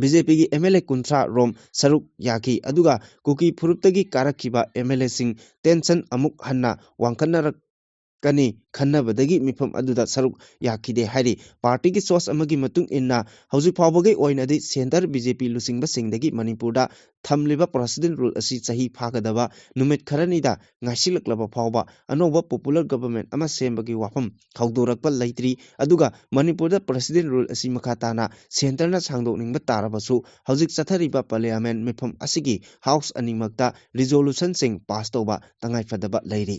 ꯕꯤ ꯖꯦ ꯄꯤꯒꯤ ꯑꯦꯝ ꯑꯦꯜ ꯑꯦ ꯀꯨꯟꯊ꯭ꯔꯥ ꯔꯣꯝ ꯁꯔꯨꯛ ꯌꯥꯈꯤ꯫ ꯑꯗꯨꯒ ꯀꯨꯀꯤ ꯐꯨꯔꯨꯞꯇꯒꯤ ꯀꯥꯔꯛꯈꯤꯕ ꯑꯦꯝ ꯑꯦꯜ ꯑꯦꯁꯤꯡ ꯇꯦꯟꯁꯟ ꯑꯃꯨꯛ ꯍꯟꯅ ꯋꯥꯡꯈꯠꯅꯔꯛꯀꯅꯤ ꯈꯟꯅꯕꯗꯒꯤ ꯃꯤꯐꯝ ꯑꯗꯨꯗ ꯁꯔꯨꯛ ꯌꯥꯈꯤꯗꯦ ꯍꯥꯏꯔꯤ꯫ ꯄꯥꯔꯇꯤꯒꯤ ꯁꯣꯔꯁ ꯑꯃꯒꯤ ꯃꯇꯨꯡ ꯏꯟꯅ ꯍꯧꯖꯤꯛ ꯐꯥꯎꯕꯒꯤ ꯑꯣꯏꯅꯗꯤ ꯁꯦꯟꯇꯔ ꯕꯤ ꯖꯦ ꯄꯤ ꯂꯨꯆꯤꯡꯕꯁꯤꯡꯗꯒꯤ ꯃꯅꯤꯄꯨꯔꯗ ꯊꯝꯂꯤꯕ ꯄ꯭ꯔꯦꯁꯤꯗꯦꯟ ꯔꯨꯜ ꯑꯁꯤ ꯆꯍꯤ ꯐꯥꯒꯗꯕ ꯅꯨꯃꯤꯠ ꯈꯔꯅꯤꯗ ꯉꯥꯏꯁꯤꯜꯂꯛꯂꯕ ꯐꯥꯎꯕ ꯑꯅꯧꯕ ꯄꯣꯄꯨꯂꯔ ꯒꯚꯔꯟꯃꯦꯟꯠ ꯑꯃ ꯁꯦꯝꯕꯒꯤ ꯋꯥꯐꯝ ꯍꯧꯗꯣꯔꯛꯄ ꯂꯩꯇ꯭ꯔꯤ꯫ ꯑꯗꯨꯒ ꯃꯅꯤꯄꯨꯔꯗ ꯄ꯭ꯔꯦꯁꯤꯗꯦꯟ ꯔꯨꯜ ꯑꯁꯤ ꯃꯈꯥ ꯇꯥꯅ ꯁꯦꯟꯇꯔꯅ ꯁꯥꯡꯗꯣꯛꯅꯤꯡꯕ ꯇꯥꯔꯕꯁꯨ ꯍꯧꯖꯤꯛ ꯆꯠꯊꯔꯤꯕ ꯄꯥꯔꯂꯤꯌꯥꯃꯦꯟꯠ ꯃꯤꯐꯝ ꯑꯁꯤꯒꯤ ꯍꯥꯎꯁ ꯑꯅꯤꯃꯛꯇ ꯔꯤꯖꯣꯂꯨꯁꯟꯁꯤꯡ ꯄꯥꯁ ꯇꯧꯕ ꯇꯉꯥꯏꯐꯗꯕ ꯂꯩꯔꯤ꯫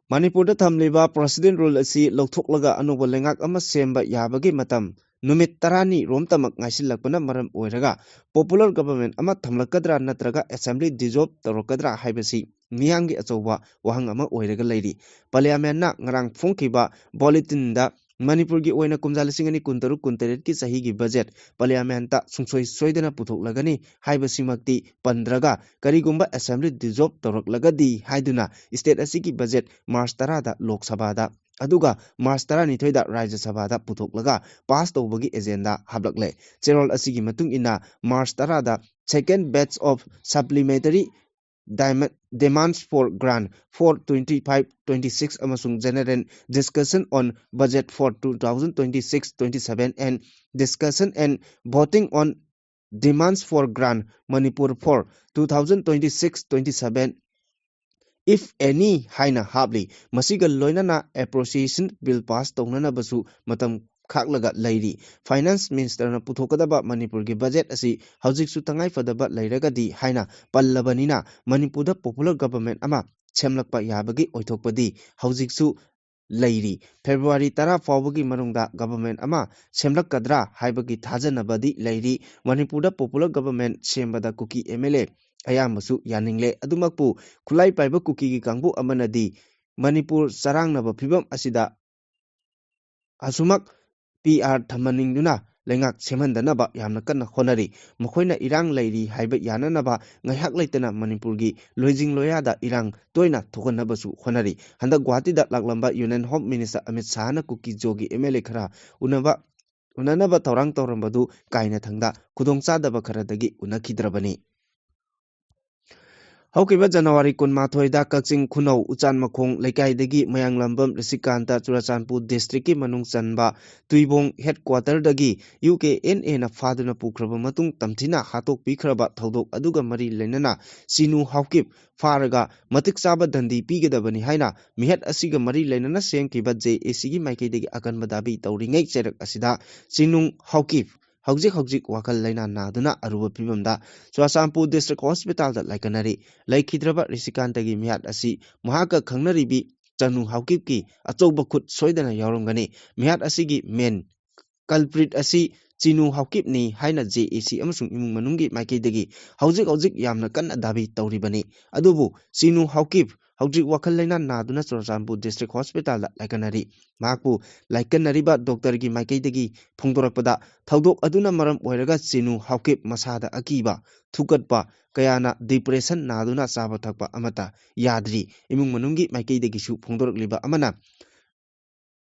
ꯃꯅꯤꯄꯨꯔꯗ ꯊꯝꯂꯤꯕ ꯄ꯭ꯔꯦꯁꯤꯗꯦꯟ ꯔꯨꯜ ꯑꯁꯤ ꯂꯧꯊꯣꯛꯂꯒ ꯑꯅꯧꯕ ꯂꯩꯉꯥꯛ ꯑꯃ ꯁꯦꯝꯕ ꯌꯥꯕꯒꯤ ꯃꯇꯝ ꯅꯨꯃꯤꯠ ꯇꯔꯥꯅꯤ ꯔꯣꯝꯇꯃꯛ ꯉꯥꯏꯁꯤꯜꯂꯛꯄꯅ ꯃꯔꯝ ꯑꯣꯏꯔꯒ ꯄꯣꯄꯨꯂꯔ ꯒꯚꯔꯟꯃꯦꯟꯠ ꯑꯃ ꯊꯝꯂꯛꯀꯗ꯭ꯔꯥ ꯅꯠꯇ꯭ꯔꯒ ꯑꯦꯁꯦꯝꯕ꯭ꯂꯤ ꯗꯤꯖꯣꯜꯕ ꯇꯧꯔꯛꯀꯗ꯭ꯔꯥ ꯍꯥꯏꯕꯁꯤ ꯃꯤꯌꯥꯝꯒꯤ ꯑꯆꯧꯕ ꯋꯥꯍꯪ ꯑꯃ ꯑꯣꯏꯔꯒ ꯂꯩꯔꯤ꯫ ꯄꯥꯔꯂꯤꯌꯥꯃꯦꯟꯠꯅ ꯉꯔꯥꯡ ꯐꯣꯡꯈꯤꯕ ꯕꯨꯂꯦꯇꯤꯟꯗ ꯃꯅꯤꯄꯨꯔꯒꯤ ꯑꯣꯏꯅ ꯀꯨꯝꯖꯥ ꯂꯤꯁꯤꯡ ꯑꯅꯤ ꯀꯨꯟꯇꯔꯨꯛ ꯀꯨꯟꯇꯔꯦꯠꯀꯤ ꯆꯍꯤꯒꯤ ꯕꯖꯦꯠ ꯄꯥꯔꯂꯤꯌꯥꯃꯦꯟꯠꯇ ꯁꯨꯡꯁꯣꯏ ꯁꯣꯏꯗꯅ ꯄꯨꯊꯣꯛꯂꯒꯅꯤ ꯍꯥꯏꯕꯁꯤꯃꯛꯇꯤ ꯄꯟꯗ꯭ꯔꯒ, ꯀꯔꯤꯒꯨꯝꯕ ꯑꯦꯁꯦꯝꯕ꯭ꯂꯤ ꯗꯤꯖꯣꯜꯕ ꯇꯧꯔꯛꯂꯒꯗꯤ ꯍꯥꯏꯗꯨꯅ ꯁ꯭ꯇꯦꯠ ꯑꯁꯤꯒꯤ ꯕꯖꯦꯠ ꯃꯥꯔꯆ ꯇꯔꯥꯗ ꯂꯣꯛ ꯁꯚꯥꯗ, ꯑꯗꯨꯒ ꯃꯥꯔꯆ ꯇꯔꯥꯅꯤꯊꯣꯏꯗ ꯔꯥꯖ꯭ꯌ ꯁꯚꯥꯗ ꯄꯨꯊꯣꯛꯂꯒ ꯄꯥꯁ ꯇꯧꯕꯒꯤ ꯑꯦꯖꯦꯟꯗꯥ ꯍꯥꯞꯂꯛꯂꯦ꯫ ꯆꯦꯔꯣꯜ ꯑꯁꯤꯒꯤ ꯃꯇꯨꯡ ꯏꯟꯅ ꯃꯥꯔꯆ ꯇꯔꯥꯗ second batch of supplementary demand, demands for grant for twenty-five twenty-six ꯑꯃꯁꯨꯡ general discussion on budget for two thousand twenty-six twenty-seven and discussion and voting on demands for grant Manipur for two thousand twenty-six twenty-seven, if any, ꯍꯥꯏꯅ ꯍꯥꯞꯂꯤ꯫ ꯃꯁꯤꯒ ꯂꯣꯏꯅꯅ appropriation bill pass ꯇꯧꯅꯅꯕꯁꯨ ꯃꯇꯝ ꯈꯥꯛꯂꯒ ꯂꯩꯔꯤ꯫ ꯐꯥꯏꯅꯥꯟꯁ ꯃꯤꯅꯤꯁꯇꯔꯅ ꯄꯨꯊꯣꯛꯀꯗꯕ ꯃꯅꯤꯄꯨꯔꯒꯤ ꯕꯖꯦꯠ ꯑꯁꯤ ꯍꯧꯖꯤꯛꯁꯨ ꯇꯉꯥꯏ ꯐꯗꯕ ꯂꯩꯔꯒꯗꯤ ꯍꯥꯏꯅ ꯄꯜꯂꯕꯅꯤꯅ ꯃꯅꯤꯄꯨꯔꯗ ꯄꯣꯄꯨꯂꯔ ꯒꯚꯔꯟꯃꯦꯟꯠ ꯑꯃ ꯁꯦꯝꯂꯛꯄ ꯌꯥꯕꯒꯤ ꯑꯣꯏꯊꯣꯛꯄꯗꯤ ꯍꯧꯖꯤꯛꯁꯨ ꯂꯩꯔꯤ꯫ ꯐꯦꯕ꯭ꯔꯨꯋꯥꯔꯤ ꯇꯔꯥ ꯐꯥꯎꯕꯒꯤ ꯃꯅꯨꯡꯗ ꯒꯚꯔꯟꯃꯦꯟꯠ ꯑꯃ ꯁꯦꯝꯂꯛꯀꯗ꯭ꯔꯥ ꯍꯥꯏꯕꯒꯤ ꯊꯥꯖꯅꯕꯗꯤ ꯂꯩꯔꯤ꯫ ꯃꯅꯤꯄꯨꯔꯗ ꯄꯣꯄꯨꯂꯔ ꯒꯚꯔꯟꯃꯦꯟꯠ ꯁꯦꯝꯕꯗ ꯀꯨꯀꯤ ꯑꯦꯝ ꯑꯦꯜ ꯑꯦ ꯑꯌꯥꯝꯕꯁꯨ ꯌꯥꯅꯤꯡꯂꯦ꯫ ꯑꯗꯨꯃꯛꯄꯨ ꯈꯨꯠꯂꯥꯏ ꯄꯥꯏꯕ ꯀꯨꯀꯤꯒꯤ ꯀꯥꯡꯕꯨ ꯑꯃꯅꯗꯤ ꯃꯅꯤꯄꯨꯔ ꯆꯔꯥꯡꯅꯕ ꯐꯤꯕꯝ ꯑꯁꯤꯗ ꯑꯁꯨꯃꯛ ꯄꯤ ꯑꯥꯔ ꯊꯝꯍꯟꯅꯤꯡꯗꯨꯅ ꯂꯩꯉꯥꯛ ꯁꯦꯝꯍꯟꯗꯅꯕ ꯌꯥꯝꯅ ꯀꯟꯅ ꯍꯣꯠꯅꯔꯤ꯫ ꯃꯈꯣꯏꯅ ꯏꯔꯥꯡ ꯂꯩꯔꯤ ꯍꯥꯏꯕ ꯌꯥꯅꯅꯕ ꯉꯥꯏꯍꯥꯛ ꯂꯩꯇꯅ ꯃꯅꯤꯄꯨꯔꯒꯤ ꯂꯣꯏꯖꯤꯡ ꯂꯣꯌꯥꯗ ꯏꯔꯥꯡ ꯇꯣꯏꯅ ꯊꯣꯛꯍꯟꯅꯕꯁꯨ ꯍꯣꯠꯅꯔꯤ꯫ ꯍꯟꯗꯛ ꯒꯨꯋꯥꯍꯥꯇꯤꯗ ꯂꯥꯛꯂꯝꯕ ꯌꯨꯅꯤꯌꯟ ꯍꯣꯝ ꯃꯤꯅꯤꯁꯇꯔ ꯑꯃꯤꯠ ꯁꯥꯍꯅ ꯀꯨꯀꯤ ꯖꯣꯒꯤ ꯑꯦꯝ ꯑꯦꯜ ꯑꯦ ꯈꯔ ꯎꯅꯕ, ꯎꯅꯅꯕ ꯊꯧꯔꯥꯡ ꯇꯧꯔꯝꯕꯗꯨ ꯀꯥꯏꯅꯊꯪꯗ ꯈꯨꯗꯣꯡꯆꯥꯗꯕ ꯈꯔꯗꯒꯤ ꯎꯅꯈꯤꯗ꯭ꯔꯕꯅꯤ꯫ ꯍꯧꯈꯤꯕ ꯖꯅꯋꯥꯔꯤ ꯀꯨꯟꯃꯥꯊꯣꯏꯗ ꯀꯛꯆꯤꯡ ꯈꯨꯅꯧ ꯎꯆꯥꯟ ꯃꯈꯣꯡ ꯂꯩꯀꯥꯏꯗꯒꯤ ꯃꯌꯥꯡꯂꯝꯕꯝ ꯔꯤꯁꯤꯀꯥꯟꯇ ꯆꯨꯔꯆꯥꯟꯄꯨꯔ ꯗꯤꯁꯇ꯭ꯔꯤꯛꯀꯤ ꯃꯅꯨꯡ ꯆꯟꯕ ꯇꯨꯏꯕꯣꯡ ꯍꯦꯗꯀ꯭ꯋꯥꯇꯔꯗꯒꯤ ꯌꯨ ꯀꯦ ꯑꯦꯟ ꯑꯦꯅ ꯐꯥꯗꯨꯅ ꯄꯨꯈ꯭ꯔꯕ ꯃꯇꯨꯡ ꯇꯝꯊꯤꯅ ꯍꯥꯠꯇꯣꯛꯄꯤꯈ꯭ꯔꯕ ꯊꯧꯗꯣꯛ ꯑꯗꯨꯒ ꯃꯔꯤ ꯂꯩꯅꯅ ꯆꯤꯅꯨ ꯍꯥꯎꯀꯤꯞ ꯐꯥꯔꯒ ꯃꯇꯤꯛ ꯆꯥꯕ ꯗꯟꯗꯤ ꯄꯤꯒꯗꯕꯅꯤ ꯍꯥꯏꯅ ꯃꯤꯍꯠ ꯑꯁꯤꯒ ꯃꯔꯤ ꯂꯩꯅꯅ ꯁꯦꯝꯈꯤꯕ ꯖꯦ ꯑꯦ ꯁꯤꯒꯤ ꯃꯥꯏꯀꯩꯗꯒꯤ ꯑꯀꯟꯕ ꯗꯥꯕꯤ ꯇꯧꯔꯤꯉꯩ ꯆꯩꯔꯛ ꯑꯁꯤꯗ ꯆꯤꯅꯨ ꯍꯥꯎꯀꯤꯞ ꯍꯧꯖꯤꯛ ꯍꯧꯖꯤꯛ ꯋꯥꯈꯜ ꯂꯩꯅꯥ ꯅꯥꯗꯨꯅ ꯑꯔꯨꯕ ꯐꯤꯕꯝꯗ ꯆꯨꯔꯆꯥꯟꯄꯨꯔ ꯗꯤꯁꯇ꯭ꯔꯤꯛ ꯍꯣꯁꯄꯤꯇꯥꯜꯗ ꯂꯥꯏꯀꯠꯅꯔꯤ꯫ ꯂꯩꯈꯤꯗ꯭ꯔꯕ ꯔꯤꯁꯤꯀꯥꯟꯇꯒꯤ ꯃꯤꯍꯥꯠ ꯑꯁꯤ ꯃꯍꯥꯛꯀ ꯈꯪꯅꯔꯤꯕꯤ ꯆꯅꯨ ꯍꯥꯎꯀꯤꯞꯀꯤ ꯑꯆꯧꯕ ꯈꯨꯠ ꯁꯣꯏꯗꯅ ꯌꯥꯎꯔꯝꯒꯅꯤ꯫ ꯃꯤꯍꯥꯠ ꯑꯁꯤꯒꯤ ꯃꯦꯟ ꯀꯜꯄ꯭ꯔꯤꯠ ꯑꯁꯤ ꯆꯤꯅꯨ ꯍꯥꯎꯀꯤꯞꯅꯤ ꯍꯥꯏꯅ ꯖꯦ ꯑꯦ ꯁꯤ ꯑꯃꯁꯨꯡ ꯏꯃꯨꯡ ꯃꯅꯨꯡꯒꯤ ꯃꯥꯏꯀꯩꯗꯒꯤ ꯍꯧꯖꯤꯛ ꯍꯧꯖꯤꯛ ꯌꯥꯝꯅ ꯀꯟꯅ ꯗꯥꯕꯤ ꯇꯧꯔꯤꯕꯅꯤ꯫ ꯑꯗꯨꯕꯨ ꯆꯤꯅꯨ ꯍꯥꯎꯀꯤꯞ ꯍꯧꯖꯤꯛ ꯋꯥꯈꯜ ꯂꯩꯅꯥ ꯅꯥꯗꯨꯅ ꯆꯨꯔꯆꯥꯟꯄꯨꯔ ꯗꯤꯁꯇ꯭ꯔꯤꯛ ꯍꯣꯁꯄꯤꯇꯥꯜꯗ ꯂꯥꯏꯀꯠꯅꯔꯤ꯫ ꯃꯍꯥꯛꯄꯨ ꯂꯥꯏꯀꯠꯅꯔꯤꯕ ꯗꯣꯛꯇꯔꯒꯤ ꯃꯥꯏꯀꯩꯗꯒꯤ ꯐꯣꯡꯗꯣꯔꯛꯄꯗ, ꯊꯧꯗꯣꯛ ꯑꯗꯨꯅ ꯃꯔꯝ ꯑꯣꯏꯔꯒ ꯆꯤꯅꯨ ꯍꯥꯎꯀꯤꯞ ꯃꯁꯥꯗ ꯑꯀꯤꯕ, ꯊꯨꯀꯠꯄ, ꯀꯌꯥꯅ ꯗꯤꯄ꯭ꯔꯦꯁꯟ ꯅꯥꯗꯨꯅ ꯆꯥꯕ ꯊꯛꯄ ꯑꯃꯠꯇ ꯌꯥꯗ꯭ꯔꯤ꯫ ꯏꯃꯨꯡ ꯃꯅꯨꯡꯒꯤ ꯃꯥꯏꯀꯩꯗꯒꯤꯁꯨ ꯐꯣꯡꯗꯣꯔꯛꯂꯤꯕ ꯑꯃꯅ,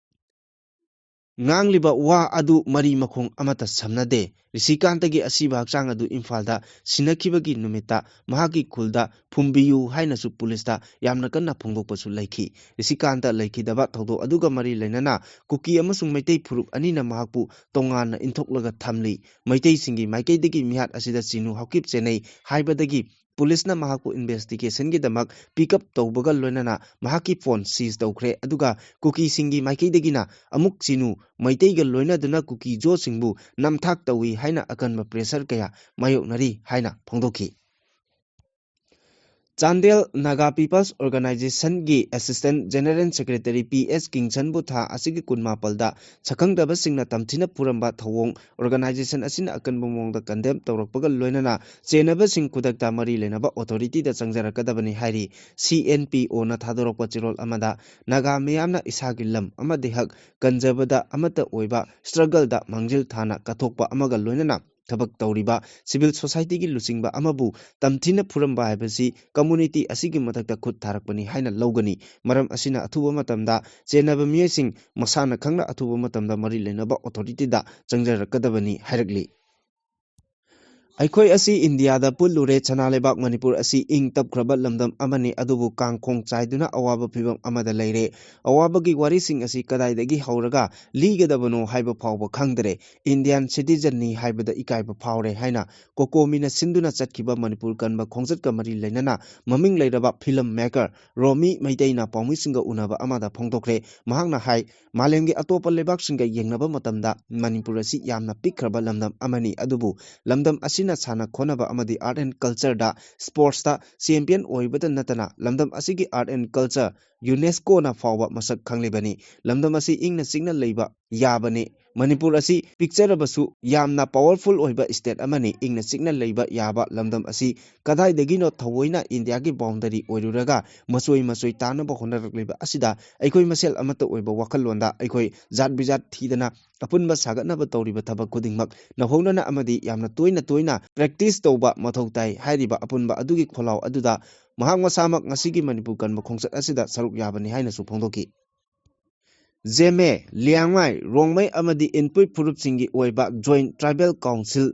ꯉꯥꯡꯂꯤꯕ ꯋꯥ ꯑꯗꯨ ꯃꯔꯤ ꯃꯈꯣꯡ ꯑꯃꯠꯇ ꯁꯝꯅꯗꯦ꯫ ꯔꯤꯁꯤꯀꯥꯟꯇꯒꯤ ꯑꯁꯤꯕ ꯍꯛꯆꯥꯡ ꯑꯗꯨ ꯏꯝꯐꯥꯜꯗ ꯁꯤꯟꯅꯈꯤꯕꯒꯤ ꯅꯨꯃꯤꯠꯇ ꯃꯍꯥꯛꯀꯤ ꯈꯨꯜꯗ ꯐꯨꯝꯕꯤꯌꯨ ꯍꯥꯏꯅꯁꯨ ꯄꯨꯂꯤꯁꯇ ꯌꯥꯝꯅ ꯀꯟꯅ ꯐꯣꯡꯗꯣꯛꯄꯁꯨ ꯂꯩꯈꯤ꯫ ꯔꯤꯁꯤꯀꯥꯟꯇ ꯂꯩꯈꯤꯗꯕ ꯊꯧꯗꯣꯛ ꯑꯗꯨꯒ ꯃꯔꯤ ꯂꯩꯅꯅ ꯀꯨꯀꯤ ꯑꯃꯁꯨꯡ ꯃꯩꯇꯩ ꯐꯨꯔꯨꯞ ꯑꯅꯤꯅ ꯃꯍꯥꯛꯄꯨ ꯇꯣꯉꯥꯟꯅ ꯏꯟꯊꯣꯛꯂꯒ ꯊꯝꯂꯤ꯫ ꯃꯩꯇꯩꯁꯤꯡꯒꯤ ꯃꯥꯏꯀꯩꯗꯒꯤ ꯃꯤꯍꯥꯠ ꯑꯁꯤꯗ ꯆꯤꯅꯨ ꯍꯥꯎꯀꯤꯞ ꯆꯦꯟꯅꯩ ꯍꯥꯏꯕꯗꯒꯤ ꯄꯨꯂꯤꯁꯅ ꯃꯍꯥꯛꯄꯨ ꯏꯟꯚꯦꯁꯇꯤꯒꯦꯁꯟꯒꯤꯗꯃꯛ ꯄꯤꯛ ꯑꯞ ꯇꯧꯕꯒ ꯂꯣꯏꯅꯅ ꯃꯍꯥꯛꯀꯤ ꯐꯣꯟ ꯁꯤꯖ ꯇꯧꯈ꯭ꯔꯦ꯫ ꯑꯗꯨꯒ ꯀꯨꯀꯤꯁꯤꯡꯒꯤ ꯃꯥꯏꯀꯩꯗꯒꯤꯅ ꯑꯃꯨꯛ ꯆꯤꯅꯨ ꯃꯩꯇꯩꯒ ꯂꯣꯏꯅꯗꯨꯅ ꯀꯨꯀꯤ ꯖꯣꯁꯤꯡꯕꯨ ꯅꯝꯊꯥꯛ ꯇꯧꯏ ꯍꯥꯏꯅ ꯑꯀꯟꯕ ꯄ꯭ꯔꯦꯁꯔ ꯀꯌꯥ ꯃꯥꯌꯣꯛꯅꯔꯤ ꯍꯥꯏꯅ ꯐꯣꯡꯗꯣꯛꯈꯤ꯫ ꯆꯥꯟꯗꯦꯜ ꯅꯥꯒꯥ ꯄꯤꯄꯜꯁ ꯑꯣꯔꯒꯅꯥꯏꯖꯦꯁꯟꯒꯤ assistant general secretary P S ꯀꯤꯡꯁꯟꯕꯨ ꯊꯥ ꯑꯁꯤꯒꯤ ꯀꯨꯟꯃꯥꯄꯜꯗ ꯁꯛꯈꯪꯗꯕꯁꯤꯡꯅ ꯇꯝꯊꯤꯅ ꯐꯨꯔꯝꯕ ꯊꯧꯑꯣꯡ ꯑꯣꯔꯒꯅꯥꯏꯖꯦꯁꯟ ꯑꯁꯤꯅ ꯑꯀꯟꯕ ꯃꯑꯣꯡꯗ ꯀꯟꯗꯦꯝ ꯇꯧꯔꯛꯄꯒ ꯂꯣꯏꯅꯅ ꯆꯦꯟꯅꯕꯁꯤꯡ ꯈꯨꯗꯛꯇ ꯃꯔꯤ ꯂꯩꯅꯕ ꯑꯣꯊꯣꯔꯤꯇꯤꯗ ꯆꯪꯖꯔꯛꯀꯗꯕꯅꯤ ꯍꯥꯏꯔꯤ꯫ ꯁꯤ ꯑꯦꯟ ꯄꯤ ꯑꯣꯅ ꯊꯥꯗꯣꯔꯛꯄ ꯆꯦꯔꯣꯜ ꯑꯃꯗ ꯅꯥꯒꯥ ꯃꯤꯌꯥꯝꯅ ꯏꯁꯥꯒꯤ ꯂꯝ ꯑꯃꯗꯤ ꯍꯛ ꯀꯟꯖꯕꯗ ꯑꯃꯠꯇ ꯑꯣꯏꯕ ꯁ꯭ꯇ꯭ꯔꯒꯜꯗ ꯃꯥꯡꯖꯤꯜ ꯊꯥꯅ ꯀꯠꯊꯣꯛꯄ ꯑꯃꯒ ꯂꯣꯏꯅꯅ ꯊꯕꯛ ꯇꯧꯔꯤꯕ ꯁꯤꯚꯤꯜ ꯁꯣꯁꯥꯏꯇꯤꯒꯤ ꯂꯨꯆꯤꯡꯕ ꯑꯃꯕꯨ ꯇꯝꯊꯤꯅ ꯐꯨꯔꯝꯕ ꯍꯥꯏꯕꯁꯤ ꯀꯝꯃꯨꯅꯤꯇꯤ ꯑꯁꯤꯒꯤ ꯃꯊꯛꯇ ꯈꯨꯠ ꯊꯥꯔꯛꯄꯅꯤ ꯍꯥꯏꯅ ꯂꯧꯒꯅꯤ꯫ ꯃꯔꯝ ꯑꯁꯤꯅ ꯑꯊꯨꯕ ꯃꯇꯝꯗ ꯆꯦꯟꯅꯕ ꯃꯤꯑꯣꯏꯁꯤꯡ ꯃꯁꯥꯅ ꯈꯪꯅ ꯑꯊꯨꯕ ꯃꯇꯝꯗ ꯃꯔꯤ ꯂꯩꯅꯕ ꯑꯣꯊꯣꯔꯤꯇꯤꯗ ꯆꯪꯖꯔꯛꯀꯗꯕꯅꯤ ꯍꯥꯏꯔꯛꯂꯤ꯫ ꯑꯩꯈꯣꯏ ꯑꯁꯤ ꯏꯟꯗꯤꯌꯥꯗ ꯄꯨꯜꯂꯨꯔꯦ, ꯁꯅꯥ ꯂꯩꯕꯥꯛ ꯃꯅꯤꯄꯨꯔ ꯑꯁꯤ ꯏꯪ ꯇꯞꯈ꯭ꯔꯕ ꯂꯝꯗꯝ ꯑꯃꯅꯤ, ꯑꯗꯨꯕꯨ ꯀꯥꯡꯈꯣꯡ ꯆꯥꯏꯗꯨꯅ ꯑꯋꯥꯕ ꯐꯤꯕꯝ ꯑꯃꯗ ꯂꯩꯔꯦ꯫ ꯑꯋꯥꯕꯒꯤ ꯋꯥꯔꯤꯁꯤꯡ ꯑꯁꯤ ꯀꯗꯥꯏꯗꯒꯤ ꯍꯧꯔꯒ ꯂꯤꯒꯗꯕꯅꯣ ꯍꯥꯏꯕ ꯐꯥꯎꯕ ꯈꯪꯗꯔꯦ꯫ ꯏꯟꯗꯤꯌꯥꯟ ꯁꯤꯇꯤꯖꯟꯅꯤ ꯍꯥꯏꯕꯗ ꯏꯀꯥꯏꯕ ꯐꯥꯎꯔꯦ ꯍꯥꯏꯅ ꯀꯣꯀꯣꯃꯤꯅ ꯁꯤꯟꯗꯨꯅ ꯆꯠꯈꯤꯕ ꯃꯅꯤꯄꯨꯔ ꯀꯟꯕ ꯈꯣꯡꯆꯠꯀ ꯃꯔꯤ ꯂꯩꯅꯅ ꯃꯃꯤꯡ ꯂꯩꯔꯕ ꯐꯤꯂꯝ ꯃꯦꯀꯔ ꯔꯣꯃꯤ ꯃꯩꯇꯩꯅ ꯄꯥꯎꯃꯤꯁꯤꯡꯒ ꯎꯅꯕ ꯑꯃꯗ ꯐꯣꯡꯗꯣꯛꯈ꯭ꯔꯦ꯫ ꯃꯍꯥꯛꯅ ꯍꯥꯏ, ꯃꯥꯂꯦꯝꯒꯤ ꯑꯇꯣꯞꯄ ꯂꯩꯕꯥꯛꯁꯤꯡꯒ ꯌꯦꯡꯅꯕ ꯃꯇꯝꯗ ꯃꯅꯤꯄꯨꯔ ꯑꯁꯤ ꯌꯥꯝꯅ ꯄꯤꯛꯈ꯭ꯔꯕ ꯂꯝꯗꯝ ꯑꯃꯅꯤ, ꯑꯗꯨꯕꯨ ꯂꯝꯗꯝ ꯑꯁꯤꯅ ꯁꯥꯟꯅ ꯈꯣꯠꯅꯕ ꯑꯃꯗꯤ ꯑꯥꯔꯠ ꯑꯦꯟ ꯀꯜꯆꯔꯗ, ꯁ꯭ꯄꯣꯔꯠꯁꯇ ꯆꯦꯝꯄꯤꯌꯟ ꯑꯣꯏꯕꯇ ꯅꯠꯇꯅ ꯂꯝꯗꯝ ꯑꯁꯤꯒꯤ ꯑꯥꯔꯠ ꯑꯦꯟ ꯀꯜꯆꯔ ꯌꯨꯅꯦꯁꯀꯣꯅ ꯐꯥꯎꯕ ꯃꯁꯛ ꯈꯪꯂꯤꯕꯅꯤ꯫ ꯂꯝꯗꯝ ꯑꯁꯤ ꯏꯪꯅ ꯆꯤꯛꯅ ꯂꯩꯕ ꯌꯥꯕꯅꯤ꯫ ꯃꯅꯤꯄꯨꯔ ꯑꯁꯤ ꯄꯤꯛꯆꯔꯕꯁꯨ ꯌꯥꯝꯅ ꯄꯥꯋꯔꯐꯨꯜ ꯑꯣꯏꯕ ꯁ꯭ꯇꯦꯠ ꯑꯃꯅꯤ꯫ ꯏꯪꯅ ꯆꯤꯛꯅ ꯂꯩꯕ ꯌꯥꯕ ꯂꯝꯗꯝ ꯑꯁꯤ ꯀꯗꯥꯏꯗꯒꯤꯅꯣ ꯊꯑꯣꯏꯅ ꯏꯟꯗꯤꯌꯥꯒꯤ ꯕꯥꯎꯟꯗꯔꯤ ꯑꯣꯏꯔꯨꯔꯒ ꯃꯆꯣꯏ ꯃꯆꯣꯏ ꯇꯥꯅꯕ ꯍꯣꯠꯅꯔꯛꯂꯤꯕ ꯑꯁꯤꯗ ꯑꯩꯈꯣꯏ ꯃꯁꯦꯜ ꯑꯃꯠꯇ ꯑꯣꯏꯕ ꯋꯥꯈꯜꯂꯣꯟꯗ ꯑꯩꯈꯣꯏ ꯖꯥꯠ ꯕꯤꯖꯥꯠ ꯊꯤꯗꯅ ꯑꯄꯨꯟꯕ ꯁꯥꯒꯠꯅꯕ ꯇꯧꯔꯤꯕ ꯊꯕꯛ ꯈꯨꯗꯤꯡꯃꯛ ꯅꯧꯍꯧꯅꯅ ꯑꯃꯗꯤ ꯌꯥꯝꯅ ꯇꯣꯏꯅ ꯇꯣꯏꯅ ꯄ꯭ꯔꯦꯛꯇꯤꯁ ꯇꯧꯕ ꯃꯊꯧ ꯇꯥꯏ꯫ ꯍꯥꯏꯔꯤꯕ ꯑꯄꯨꯟꯕ ꯑꯗꯨꯒꯤ ꯈꯣꯜꯂꯥꯎ ꯑꯗꯨꯗ ꯃꯍꯥꯛ ꯃꯁꯥꯃꯛ ꯉꯁꯤꯒꯤ ꯃꯅꯤꯄꯨꯔ ꯀꯟꯕ ꯈꯣꯡꯆꯠ ꯑꯁꯤꯗ ꯁꯔꯨꯛ ꯌꯥꯕꯅꯤ ꯍꯥꯏꯅꯁꯨ ꯐꯣꯡꯗꯣꯛꯈꯤ꯫ ꯖꯦꯃꯦ, ꯂꯤꯌꯥꯡꯃꯥꯏ, ꯔꯣꯡꯃꯩ ꯑꯃꯗꯤ ꯏꯟꯄꯨꯏ ꯐꯨꯔꯨꯞꯁꯤꯡꯒꯤ ꯑꯣꯏꯕ ꯖꯣꯏꯟꯠ ꯇ꯭ꯔꯥꯏꯕꯦꯜ ꯀꯥꯎꯟꯁꯤꯜ